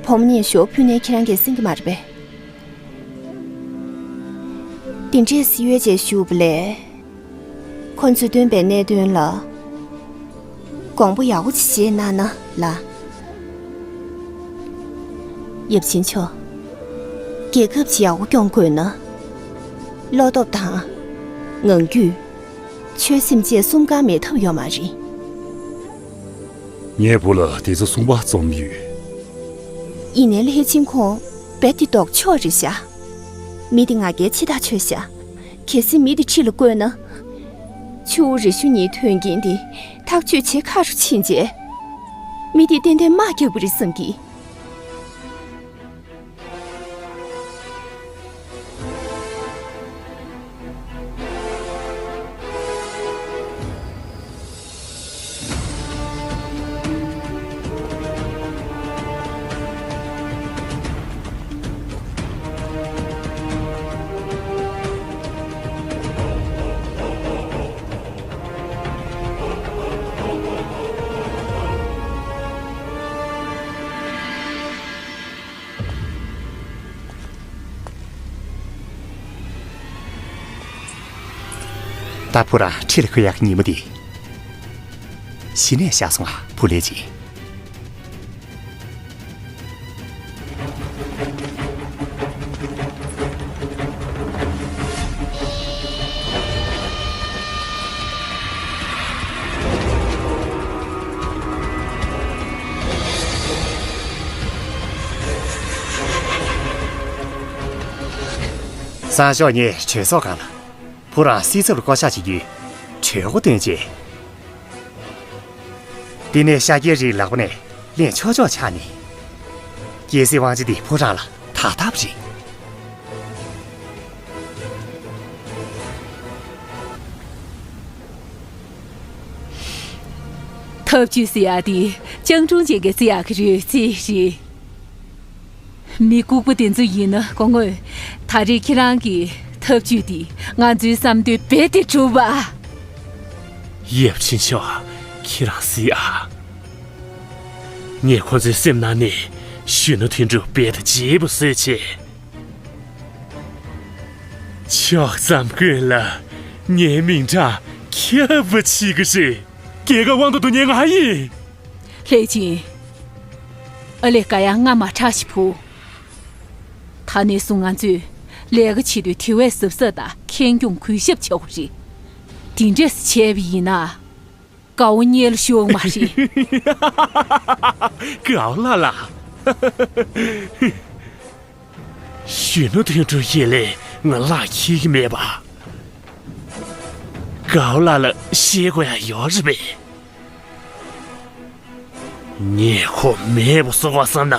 བུ་མོ་གཉིས་ཞོ་ཕུལ་ནས་ཁྱེད་རང་གིས་ཟིན་གྱི་མ་རེད་པས། དེ་འདྲས་སྲིད་འོས་བཅས་ཞུས་པ་ལས། ཁོ་ཚོས་སྟོན་པའི་གནད་དོན་ལ་དགོངས་པ་ཡག་པོ་ཅིག་བཞེས་གནང་ན་ལ། ཡབ་ཆེན་མཆོག་རྒྱལ་ཁབ་ཅིག་ཡག་པོ་སྐྱོང་དགོས་ན། བློ་སྟོབས་དང་། ངང་རྒྱུད། ཆོད་སེམས་བཅས་གསུམ་ཀ་མེད་ཐབས་ཡོད་མ་རེད། ངའི་བུ་ལ་དེ་ཚོ་གསུམ་པ་རྩོམ་ཡོད། ཡིན་ནའི་ལྷས་བྱིན་ཁོང་རྦད་དེ་ལྡོག་ཕྱོགས་རེད་ཤག་མི་དེ་ང་རྒྱལ་ཆེ་ཐག་ཆོད་ཤག་གལ་སྲིད་མི་དེ་ཁྲིད་ལ་བསྐོས་ན། ཆུ་བོ་རི་ཤུ་གཉིས་དོན་རྐྱེན་དེ་ཐག་གཅོད་བྱེད་ཁག་རུ་ཕྱིན་རྗེས། མི་དེ་ཏན་ཏན་དམག་རྒྱག་པ་རེད་བསམ་གི། ད་བུ་རང་ཁྲིད་ལ་འཁོད་ཡག་གི་ཉིན་མོ་དེ། གཞི་ནས་བཞག་སོང་ཨ། བུ་ལས་ཅི། སང་ཞོགས་ངས་གྲོས་ཚོགས་སྒང་ལ། བུ་རང་སྲིད་ཚབ་ལ་བསྐོ་གཞག་བྱེད་རྒྱུའི་གྲོས་འགོ་བཏོན་རྗེས། དེ་ནས་ཤཱཀྱའི་རིགས་ལག་པ་ནས་ལེན་ཆོག་ཆོག་ཆགས་ནས། རྒྱལ་སྲིད་དབང་ཆ་དེ་བུ་རང་ལ་ད་ལྟ་བུ་རེད། ཐབས་ཇུས་ཟེར་ཡག་དེ་སྤྱང་གྲུང་ཅན་གྱིས་བརྩི་ཡག་གི་རོལ་རྩེད་རེད། མི་ལྐུགས་པ་དེ་ཚོ་ཡིན་ན་དགོངས་དག། ད་རེས་ཁྱེད་རང་གི་ཐབས་ཇུས་འདིས་ང་ཚོའི་བསམ་འདུན་རྦད་དེ་གྲུབ་པ། ཡབ་ཆེན་མཆོག་ཁྱེད་རང་གཟིགས་ཨ། ངས་ཁོ་ཚོའི་སེམས་ནང་ནས་གཞོན་ནུ་དོན་གྲུབ་རྦད་དེ་བརྗེད་པ་བཟོས་བྱས། ཕྱོགས་མཚམས་ཀུན་ལ་ངའི་མིང་གྲགས་ཁྱབ་པ་བྱེད་ཀྱི་རེད། རྒྱལ་ཁབ་དབང་དུ་བསྡུ་མཁན་ང་ཡིན། ལྷས་སྦྱིན། ཨ་ལས་ཀ་ཡང་ང་མ་ཁྲག་ཞིག་ཕུ། ད་ནས་བཟུང་ང་ཚོས་ལས་ཀ་བྱེད་དུས་དེ་བས་གཟབ་གཟབ་དང་ཁེངས་སྐྱུང་གུས་ཞབས་བྱེད་དགོས་རེད། དེ་འདྲས་བྱས་པ་ཡིན་ན། དགའ་བོ་རྙེད་ལ་ཤོག་མ་རེད། དགའ་བོ་ལགས་ལགས། གཞོན་ནུ་དོན་གྲུབ་ཡིན་ལས་ང་ལག་འཁྱེར་གྱི་མེད་པ། དགའ་བོ་ལགས་ལ་བཤད་དགོས་ཡག་ཡོད་རེད་པས། ངས་ཁོ་མེད་པ་བཟོ་དགོས་བསམ་ན།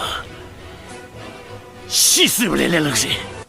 ཤི་སྲིད་པ་ལས་ལས་སླ་རེད།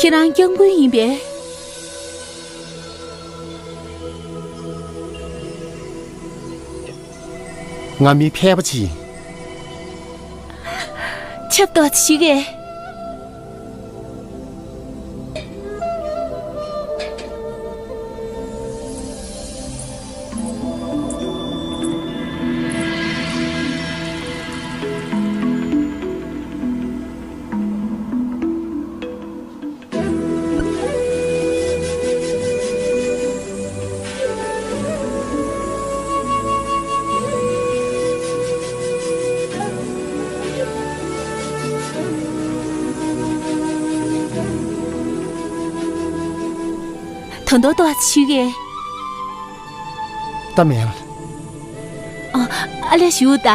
ཁྱེད་རང་སྐྱབས་མགོན་ཡིན་པས། ང་མི་ཕལ་པ་ཅིག་ཡིན། ཆབ་ཏོག་ཅིག་གས། ད་དུང་ཏོག་ཙམ་ཞུ་གེ། ད་མེད་ལ། ཨ་ལས་ཞུ་ད།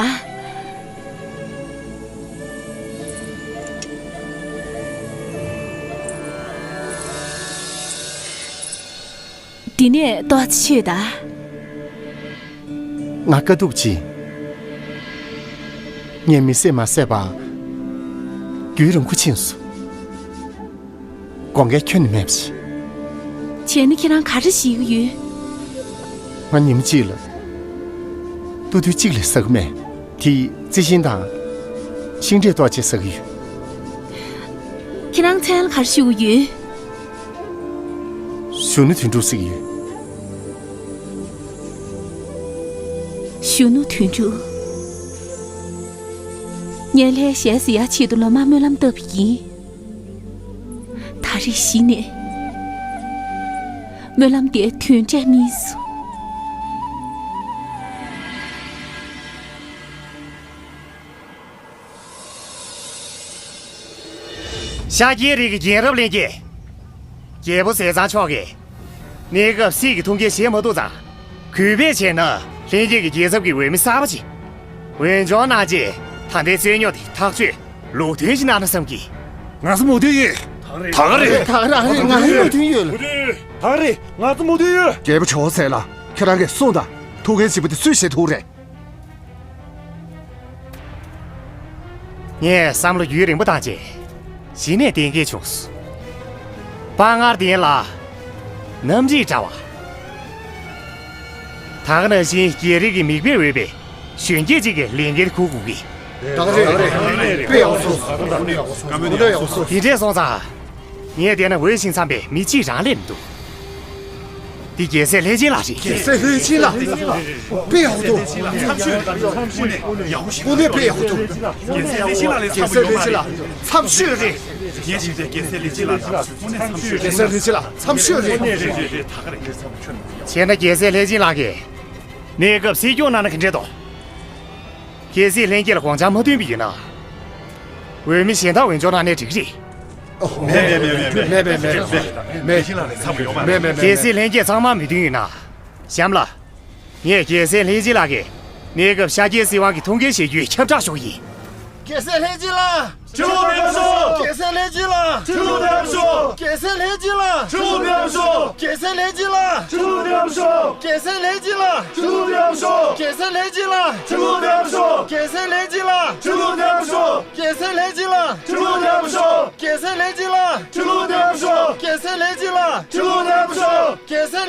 འདི་ནས་ཏོག་ཙམ་ཤོད་ད། ང་དཀའ་སྡུག་ཅིག་ངས་མི་བསད་མ་བསད་པ། རྒྱུན་རིང་པོ་ཕྱིན་སོང་། དགོངས་འགལ་ཁྱོན་ནས་མེད་པ་ཞིག་བྱས་ན་ཁྱེད་རང་ག་རེ་ཞིག་ཡོད། ང་ཉིན་མོ་གཅིག་ལ། ཏུ་ཏུ་གཅིག་ལས་ཟ་གི་མེད། དེ་རྩི་ཤིང་དང་། ཤིང་འབྲས་ཏོག་ཅིག་ཟ་གི་ཡོད། ཁྱེད་རང་མཚན་ལ་ག་རེ་ཞུ་གི་ཡོད། གཞོན་ནུ་དོན་གྲུབ་ཟེར་གི་ཡོད། གཞོན་ནུ་དོན་གྲུབ། ངས་ལྷའི་ཞལ་གཟིགས་ཡག་ཆེད་དུ་ལོ་མང་སྨོན་ལམ་བཏབ་པ་ཡིན། ད་རེས་གཞི་ནས་སྨོན་ལམ་དེ་དོན་འབྲས་སྨིན་སོང་། ཤཱཀྱའི་རིགས་ཀྱི་རྒྱལ་རབས་ལྷན་རྒྱས། རྒྱལ་པོ་ཟས་གཙང་མཆོག་གིས་གནས་སྐབས་སྲིད་ཀྱི་ཐུགས་འགན་བཞེས་མ་ཐུབ་ཙང་། གུས་པས་བྱས་ན་ལྷན་རྒྱས་ཀྱི་རྒྱལ་ཚབ་ཀྱི་འོས་མི་གསར་པ་ཅིག། འོས་སྦྱོང་གནང་རྗེས་ད་ལྟའི་རྩོད་རྙོག་དེ་ཐག་གཅོད་ལུགས་མཐུན་ཞིག་གནང་ན་བསམ་གི། ང་ཚོ་མོས་མཐུན་ཡོད། ད་ག་རེད། ད་ག་རེད། ང་ཚོ་མོས་མཐུན་ཡོད། ད་ག་རེད། ང་ཚོ་མོས་མཐུན་ཡོད། རྒྱལ་པོ་ཇོ་བོ་རྗེ་ལགས། ཁྱེད་རང་གིས་གསུངས་དང་། ཐུགས་འགན་ལྗིད་པོ་དེ་སུས་བཞེས་ཐུབ་རེད། ངས་བསམ་བློ་རྒྱུན་རིང་པོ་བཏང་རྗེས་གཞི་ནས་གཏན་འཁེལ་བྱུང་སོང་། དཔའ་ངར་ལྡན་ལ་རྣམ་རིག་བཀྲ་བ། ད་ག་ནང་བཞིན་རྒྱལ་རིགས་ཀྱི་མིག་དཔེ་འོས་པའི་གཞོན་སྐྱེས་ཅིག་གི་ལས་འགན་འཁུར་དགོས་ཀྱི། ད་ག་རེད། དཔེ་ཡག་སོང་། དཔེ་ཡག་སོང་། དེ་འདྲས་སོང་ཙང་། ངས་བལྟས་ན་འོས་ཤིང་འཚམས་པའི་མི་གཅིག་རང་སླེབས་མི་འདུག། འདི་རྒྱལ་སྲས་ལྷས་སྦྱིན་ལགས་རེད། རྒྱལ་སྲས་ལྷས་སྦྱིན་ལགས། དཔེ་ཡག་པོ་འདུག། དངོས་གནས་དཔེ་ཡག་པོ་འདུག། རྒྱལ་སྲས་ལྷས་སྦྱིན་ལགས་ལ་འཚམས་ཤོས་རེད། ངས་བྱས་ཙང་རྒྱལ་སྲས་ལྷས་སྦྱིན་ལགས་ལ་དངོས་གནས་འཚམས་ཤོས་རེད། རྒྱལ་སྲས་ལྷས་སྦྱིན་ལགས་འཚམས་ཤོས་རེད། རེད་རེད་རེད། ད་ག་རེད། བྱས་ན་རྒྱལ་སྲས་ལྷས་སྦྱིན་ལགས་ཀྱིས་གནས་སྐབས་སྲིད་སྐྱོང་གནང་ན་ག་འདྲས་འདུག། གལ་སྲིད་ལྷན་རྒྱས་ལ་དགོངས་འཆར་མ་བཏོན་པ་ཡིན་ན། འོས་མི་གཞན་དག་འོས་སྦྱོར་གནང་ནའི་འགྲིག་གི་རེད། མེད་མེད་མེད་མེད་མེད་མེད་མེད་མེད་མེད་མེད། གལ་སྲིད་ལྷན་རྒྱས་ཚང་མ་མོས་མཐུན་ཡིན་ན། གཤམ་ལ། ངས་རྒྱལ་སྲས་ལྷས་སྦྱིན་ལགས་ཀྱིས་གནས་སྐབས་ཤཱཀྱའི་སྲིད་དབང་གི་ཐུགས་འགན་བཞེས་རྒྱུའི་ཁྱབ་བསྒྲགས་ཞུ་གི་ཡིན། རྒྱལ་སྲས་ལྷས་སྦྱིན་ལགས། ཁྲི་ལོ་བརྟན་པར་ཤོག། རྒྱལ་སྲས་ལྷས་སྦྱིན་ལགས། ཁྲི་ལོ་བརྟན་པར་ཤོག། རྒྱལ་སྲས་ལྷས་སྦྱིན་ལགས། ཁྲི་ལོ་བརྟན་པར་ཤོག། རྒྱལ་སྲས་ལྷས་སྦྱིན་ལགས། ཁྲི་ལོ་བརྟན་པར་ཤོག། རྒྱལ་སྲས་ལྷས་སྦྱིན་ལགས། ཁྲི་ལོ་བརྟན་པར་ཤོག། རྒྱལ་སྲས་ལྷས་སྦྱིན་ལགས། ཁྲི་ལོ་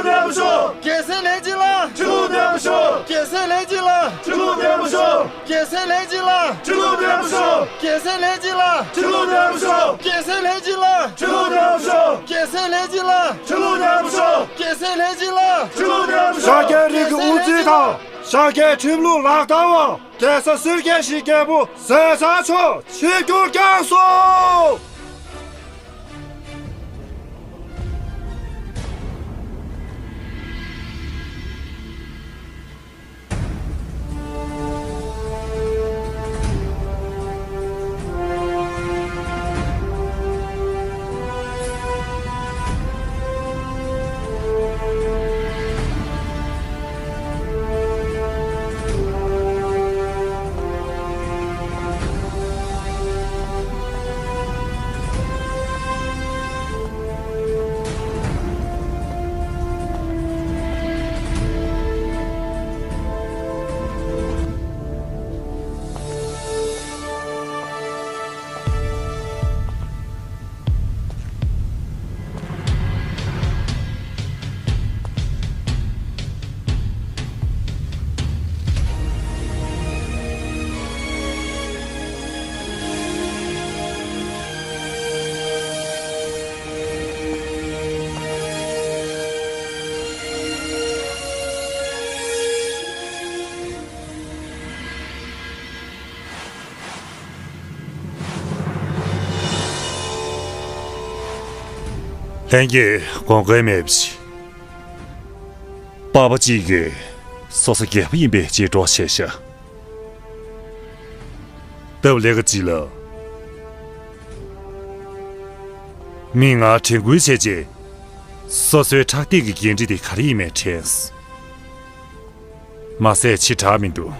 བརྟན་པར་ཤོག། རྒྱལ་སྲས་ལྷས་སྦྱིན་ལགས། ཁྲི་ལོ་བརྟན་པར་ཤོག། རྒྱལ་སྲས་ལྷས་སྦྱིན་ལགས། ཁྲི་ལོ་བརྟན་པར་ཤོག། རྒྱལ་སྲས་ལྷས་སྦྱིན་ལགས། ཁྲི་ལོ་བརྟན་པར་ཤོག། རྒྱལ་སྲས་ལྷས་སྦྱིན་ལགས། ཁྲི་ལོ་བརྟན་པར་ཤོག། རྒྱལ་སྲས་ལྷས་སྦྱིན་ལགས། ཁྲི་ལོ་བརྟན་པར་ཤོག། རྒྱལ་སྲས་ལྷས་སྦྱིན་ལགས། ཁྲི་ལོ་བརྟན་པར་ཤོག། རྒྱལ་སྲས་ལྷས་སྦྱིན་ལགས། ཁྲི་ལོ་བརྟན་པར་ཤོག། རྒྱལ་སྲས་ལྷས་སྦྱིན་ལགས། ཁྲི་ལོ་བརྟན་པར་ཤོག། རྒྱལ་སྲས་ལྷས་སྦྱིན་ལགས། ཁྲི་ལོ་བརྟན་པར་ཤོག། རྒྱལ་སྲས་ལྷས་སྦྱིན་ལགས། ཁྲི་ལོ་བརྟན་པར་ཤོག། རྒྱལ་སྲས་ལྷས་སྦྱིན་ལགས། ཁྲི་ལོ་བརྟན་པར་ཤོག། ཤཱཀྱའི་རིགས་ཀྱི་དབུ་འཛིན་དང་། ཤཱཀྱའི་ཁྲིམས་ལུགས་ལག་བསྟར་བ། རྒྱལ་ས་སུར་རྒྱལ་གྱི་རྒྱལ་པོ་ཟས་གཙང་མཆོག་ཆིབས་བསྒྱུར་བསྐྱངས་སོ། ལྷན་རྒྱས་དགོངས་འགལ་མེད་པ་ཞིག། པ་ཕ་གཅིག་གིས་སོ་སོ་རྒྱལ་པོ་ཡིན་པའི་རྗེས་འགྲོ་བྱས་ཤག། སྟབས་ལེགས་ཀྱི་ལ། མིག་སྔར་དྲན་སྐུལ་བྱས་རྗེས། སོ་སོའི་ཕྲག་སྟེང་གི་འགན་འཁྲི་དེ་ག་རེ་ཡིན་མིན་དྲན། མ་ཟད་ཕྱི་དྲགས་མི་འདུག།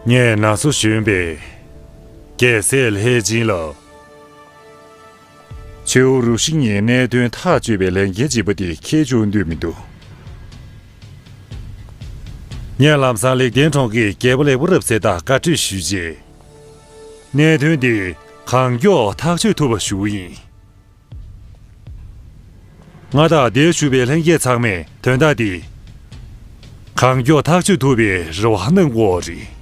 ངས་ན་སོ་གཞོན་པའི་རྒྱལ་སྲས་ལྷས་སྦྱིན་ལ། ཆེའུ་རུ་ཤི་ཉིན་གནད་དོན་ཐག་གཅོད་པའི་ལས་འགན་ལྗིད་པོ་དེ་འཁྱེར་འཇུག་འདོད་མི་འདུག། ངས་ལམ་སང་ལེགས་ལྡན་གྲོང་གི་རྒྱལ་པོ་ལེགས་པོ་རབ་གསལ་དང་བཀའ་གྲོས་ཞུས་རྗེས། གནད་དོན་འདི་གང་མགྱོགས་ཐག་གཅོད་ཐུབ་པ་ཞུ་གི་ཡིན། ང་དང་འདིར་བཞུགས་པའི་ལྷན་རྒྱས་ཚང་མས་དོན་དག་འདི་གང་མགྱོགས་ཐག་གཅོད་ཐུབ་པའི་རེ་བ་གནང་དགོས་རེད།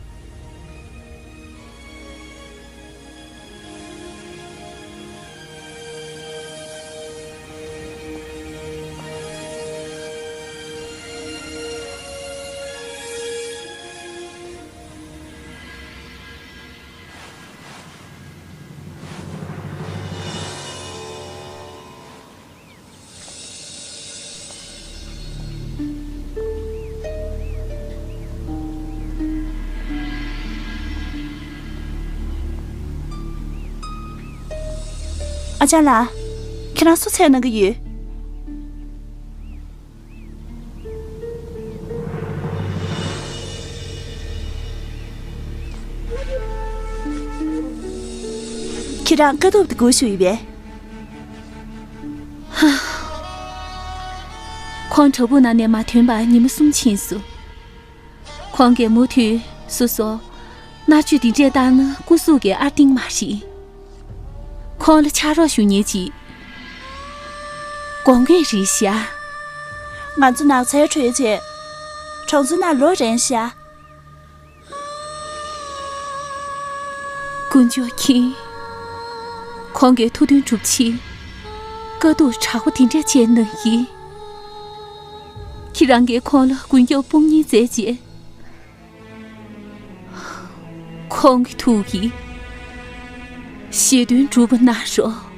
ཨ་ཅག་ལགས། ཁྱེད་རང་སུ་འཚོལ་གནང་གི་ཡོད། ཁྱེད་རང་དཀའ་སྡུག་དེ་སྒུག་བཞུགས་ཡོད་པས། ཁོང་བྲག་ཕུག་ནང་ནས་མ་ཐོན་པར་ཉི་མ་གསུམ་ཕྱིན་སོང་། ཁོང་གིས་མུ་མཐུད་སོ་སོ་མནར་གཅོད་འདི་འདྲས་བཏང་ན་སྐུ་གཟུགས་ཀྱི་ཨར་ཏིང་མ་རེད། ཁོང་ལ་ཕྱག་རོགས་ཞུ་མཁན་ཅིག་དགོངས་ཀྱི་རེད་ཤག་ང་ཚོ་ནགས་ཚལ་བྲོས་རྗེས་གྲོང་ཚོ་ནང་ལོག་རན་ཤག་དཀོན་མཆོག་མཁྱེན། ཁོང་གིས་ཐུགས་འདུན་སྒྲུབ་ཆེད་དཀའ་སྡུག་དྲག་པོ་དེ་འདྲ་བྱས་གནང་ཡིན། ཁྱེད་རང་གིས་ཁོང་ལ་མགོན་སྐྱབས་དཔུང་གཉེན་མཛད་རྗེས། ཁོང་གི་ཐུགས་ཀྱི་བཞེད་དོན་འགྲུབ་པ་གནང་རོགས།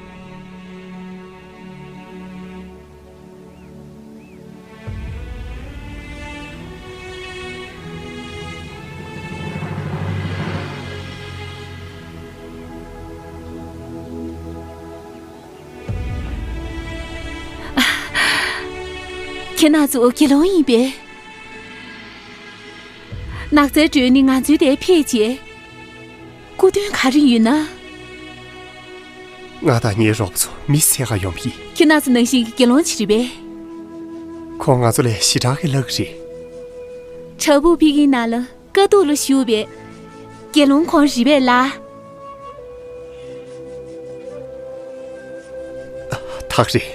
ཁྱེད་རང་ཚོ་དགེ་སློང་ཡིན་པས། ནགས་ཚལ་བགྲོད་ནས་ང་ཚོའི་དེར་ཕེབས་རྗེས། སྐུ་དོན་ག་རེ་ཡོད་ན། ང་དང་ངའི་རོགས་པ་ཚོ་མི་འཚོལ་ག་ཡོང་བ་ཡིན། ཁྱེད་རང་ཚོ་ནང་བཞིན་གྱི་དགེ་སློང་ཅིག་རེད་པས། ཁོང་ང་ཚོ་ལས་ཞེ་དྲག་གི་ལྷག་གི་རེད། བྲག་ཕུག་ཕ་གིའི་ནང་ལ་དཀའ་སྡུག་ལ་བཞུགས་པའི་དགེ་སློང་ཁོང་རེད་པས་ལགས། ཐག་རེད།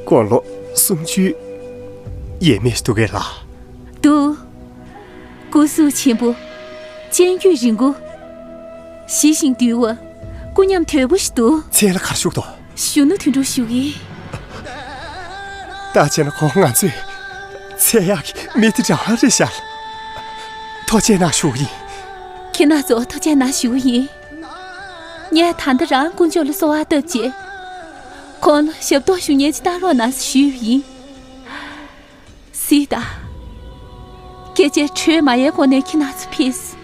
དགུང་ལོ་སུམ་ཅུ་ཡས་མས་འདུག་གས་ལགས། འདུག་སྐུ་གཟུགས་ཆེན་པོ། སྤྱན་དཀྱུས་རིང་པོ། ཞི་ཞིང་དུལ་བ། སྐུ་ཉམས་དོད་པོ་ཞིག་འདུག་མཚན་ལ་ག་རེ་ཞུ་གི་འདུག་གཞོན་ནུ་དོན་གྲུབ་ཞུ་གི། ད་བྱས་ན་ཁོང་ང་ཚོའི་འཚོལ་ཡག་གི་མི་དེ་འདྲ་བ་རེད་ཤག་ཐུགས་རྗེ་གནང་ཞུ་གི་ཡིན། ཁྱེད་རང་ཚོ་ཐུགས་རྗེ་གནང་ཞུ་གི་ཡིན། ངས་ད་ལྟ་རང་དཀོན་མཆོག་ལ་གསོལ་བ་བཏབ་རྗེས། ཁོང་ལ་ཞབས་ཏོག་ཞུ་མཁན་ཅིག་བཏང་རོགས་གནང་ཞུས་པ་ཡིན། སྲིད་ད། སྐད་ཆ་དྲོད་མ་ཡལ་གོང་ནས་ཁྱེད་རང་ཚོ་ཕེབས།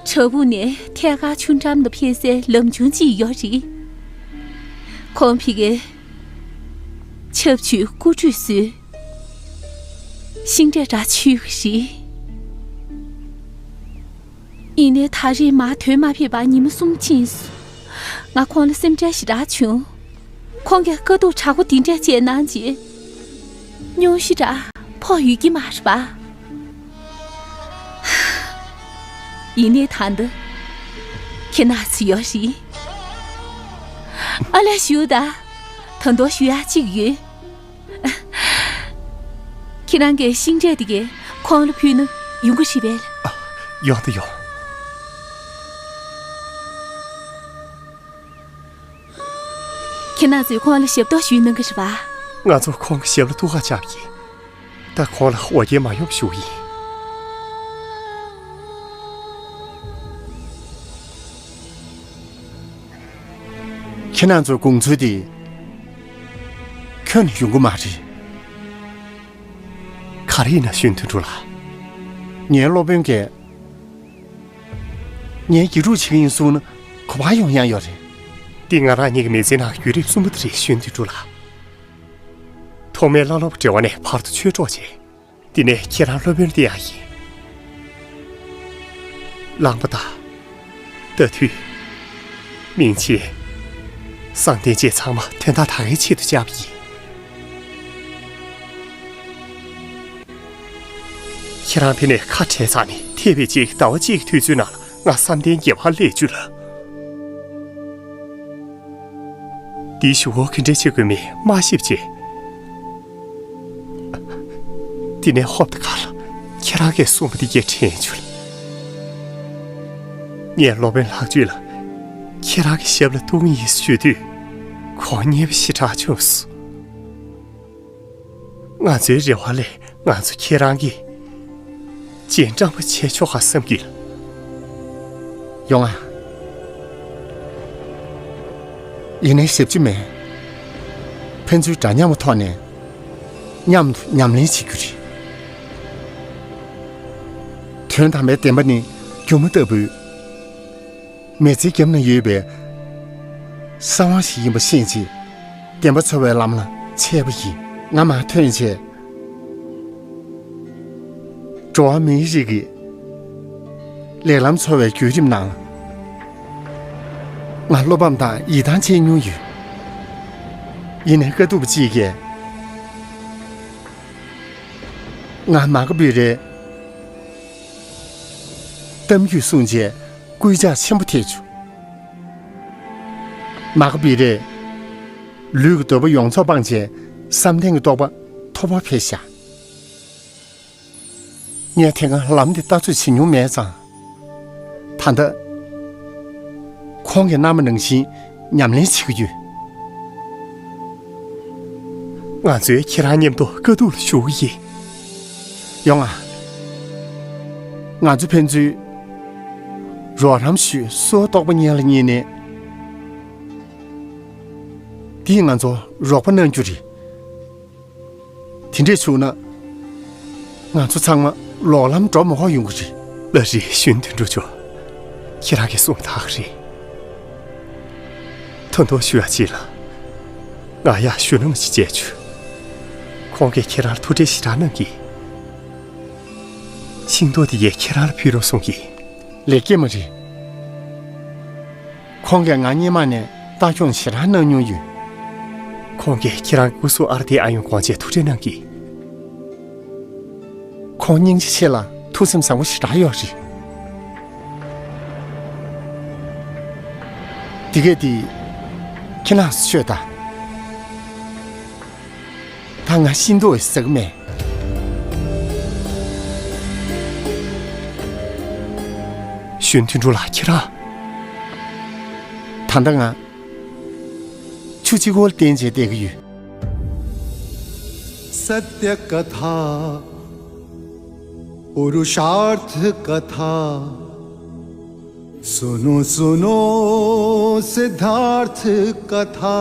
བྲག་ཕུག་ནས་ཐད་ཀར་ཆུ་འགྲམ་དུ་ཕེབས་སའི་ལམ་ཆུང་ཅིག་ཡོད་རེད། ཁོང་ཕ་གིར་ཆབ་ཆུས་སྐུ་ཁྲུས་གསོལ། ཤིང་འབྲས་འདྲ་མཆོད་ཀྱི་རེད། ཡིན་ནའི་ད་རེས་མར་ཐོན་མ་ཕེབས་པར་ཉི་མ་གསུམ་ཕྱིན་སོང་། ང་ཁོང་ལ་སེམས་ཁྲལ་ཞེ་དྲག་བྱུང་། ཁོང་གིས་དཀའ་སྡུག་དྲག་པོ་འདི་འདྲ་བྱས་གནང་རྗེས། སྙུང་གཞི་འདྲ་ཕོག་ཡོད་ཀྱི་མ་རེད་པ། ཡིན་ནའི་ད་འདི། ཁྱེད་རང་ཚོ་ཡོད་རེད། ཨ་ལས་ཞུ་ད། ད་དུང་ཞུ་ཡག་གཅིག་ཡོད། ཁྱེད་རང་གིས་ཤིང་འབྲས་དེ་གས་ཁོང་ལ་ཕུལ་ན་ཡོང་གི་རེད་པས། ཡོང་དང་ཡོང་། ཁྱེད་རང་ཚོས་ཁོང་ལ་ཞབས་ཏོག་ཞུས་གནང་གི་རེད་པ། ང་ཚོ་ཁོང་གི་ཞབས་ལ་ཐུགས་ཁུར་བཅངས་པ་ཡིན། ད་ཁོང་ལ་འོ་བརྒྱལ་མ་ཡོང་ཞུ་གི་ཡིན། ཁྱེད་རང་ཚོའི་དགོངས་ཚུལ་དེ་ཁྱོན་ནས་ཡོང་གི་མ་རེད། ག་རེ་ཡིན་ན་གཞོན་དོན་གྲུབ་ལགས། ངའི་སློབ་དཔོན་གྱིས་ངའི་དགེ་ཕྲུག་བྱེད་ཀྱི་ཡིན་གསུངས་ན་ག་པར་ཡོང་ཡག་ཡོད་རེད། འདི་ང་རང་ཉིད་ཀྱི་མི་ཚེའི་ནང་གི་བརྒྱུད་རིམ་གསུམ་པ་དེ་རེད། གཞོན་དོན་གྲུབ་ལགས། ཐོག་མའི་བླ་སློབ་འབྲེལ་བ་ནས་བར་དུ་ཆོས་གྲོགས་བྱས། དེ་ནས་ཁྱེད་རང་སློབ་དཔོན་དེ་ཡང་ཡིན། རླངས་པ་དང་། རྟ་ཐུལ། མིང་ཆེན། བསམ་གཏན་བཅས་ཚང་མ་དོན་དག་ད་གའི་ཆེད་དུ་བཅར་བ་ཡིན། ཁྱེད་རང་ཕ་ནས་ཁ་བྲལ་ཚར་ནས་ཐེག་པའི་དཔྱིད་ཀྱི་ཟླ་བ་གཅིག་གི་དུས་ཚོད་ནང་ལ་ང་བསམ་གཏན་བརྒྱད་པར་སླེབས་བཅུག་ལ། འདིའི་གཞུག་གུ་ག་འདྲ་བྱེད་དགོས་མིན་མ་ཤེས་པ་བྱས། དེ་ནས་ཧོབ་ཏེ་ཁ་ལ་ཁྱེད་རང་གིས་གསུངས་པ་འདི་གས་དྲན་བྱུང་ལ། ངས་སློབ་དཔོན་ལྷག་སྤྱོད་ལ་ཁྱེད་རང་གི་ཞབས་ལ་གཏོང་གི་ཡིན་ཞུས་དུས། ཁོང་མཉེས་པོ་ཞེ་དྲག་བྱུང་སོང་། ང་ཚོའི་རེ་བ་ལས་ང་ཚོ་ཁྱེད་རང་གིས་རྗེས་འབྲང་པོ་བྱས་ཆོག་ག་བསམ་གྱི། ཡོང་ང་། ཡིན་ནའི་ཞབས་ཕྱི་མེད། ཕན་ཚུན་འདྲ་མཉམ་གྱི་ཐོག་ནས་མཉམ་དུ་ཉམས་ལེན་བྱེད་རྒྱུ་རེད། དོན་དམ་པའི་བདེན་པ་ནི་སྒྱུ་མ་ལྟ་བུའི་མི་ཚེའི་རྒྱབ་ན་ཡོད་པའི་ གསང་བ་ཞིག་ཡིན་པ་ཤེས་རྗེས། བདེན་པ་འཚོལ་བའི་ལམ་ལ་ཆས་པ་ཡིན། ང་མར་ཐོན་རྗེས། འགྲོ་བ་མིའི་རིགས་ཀྱི་ལེགས་ལམ་འཚོལ་བའི་བརྒྱུད་རིམ་ནང་། ང་བློ་ཕམ་དང་ཡིད་ཐང་ཆད་མྱོང་ཡོད། ཡིན་ནའི་དཀའ་སྡུག་པ་གཅིག་གིས། ང་མ་ག་བི་རའི་གཏམ་རྒྱུད་གསུངས་རྗེས་སྐུལ་ལྕག་ཆེན་པོ་ཐེབས་བྱུང་། མ་ག་བི་རའི་ལུས་ཀྱི་འདོད་པ་ཡོངས་རྫོགས་སྤངས་རྗེས་བསམ་གཏན་གྱི་རྟོགས་པ་མཐོ་པོར་འཕེལ་བཞག་ངས་དེ་སྔ་ལམ་དེ་ལྟ་ཚོད་བྱེད་མྱོང་མེད་ཙང་། ད་ལྟ་ཁོང་གིས་གནང་བ་ནང་བཞིན་ཉམས་ལེན་བྱེད་ཀྱི་ཡོད། ང་ཚོས་ཁྱེད་རང་མཉམ་དུ་དཀའ་སྡུག་ལ་ཞུགས་ཀྱི་ཡིན། ཡོང་ང་། ང་ཚོ་ཕན་ཚུན་རོགས་རམ་ཞུས། སོ་རྟོགས་པ་གཉིས་ལ་གཉིས་ནས། འདིས་ང་ཚོ་རོགས་པ་གནང་རྒྱུ་རེད། དེ་འདྲས་བྱུང་ན། ང་ཚོ་ཚང་མ་ལོག་ལམ་འགྲོ་མ་དགོས་ཡོང་གི་རེད། ལགས་རེད། གཞོན་དོན་གྲུབ་མཆོག་ཁྱེད་རང་གིས་གསུངས་པ་ད་ག་རེད། ད་དུང་ཞུ་ཡག་ཅིག་ལ། ང་ཡག་གཞོན་ནུ་མ་ཞིག་མཇལ་བྱུང་། ཁོང་གིས་ཁྱེད་རང་ལ་ཐུགས་ཁྲལ་ཞེ་དྲག་གནང་གིས། ཤིང་ཏོག་དེ་ཡས་ཁྱེད་རང་ལ་ཕུལ་རོགས་གསུང་གིས། ལེགས་སྐྱེས་མ་རེད། ཁོང་གིས་ང་སྔོན་མ་ནས་ལྟ་སྐྱོང་ཞེ་དྲག་གནང་མྱོང་ཡོད། ཁོང་གིས་ཁྱེད་རང་སྐུ་གཟུགས་ཨར་ཏེ་ཨ་ཡོང་དགོངས་རྗེས་ཐུགས་ཁྲལ་གནང་གིས། ཁོང་སྙིང་རྗེ་ཆེ་ལ་ཐུགས་སེམས་བཟང་པོ་ཞེ་དྲག་ཡོད་རེད། འདི་གས་འདི་ཁྱེད་རང་ཚོས་མཆོད་དང་། ད་ང་ཤིང་ཏོག་ཟ་གི་མེད། གཞོན་དོན་གྲུབ་ལགས། ཁྱེད་རང་། ད་ལྟ་ང་ཆུ་གཅིག་པོ་ལ་བརྟེན་བྱས་བསྡད་ཀྱི་ཡོད། सत्य कथा पुरुषार्थ कथा सुनो सुनो सिद्धार्थ कथा।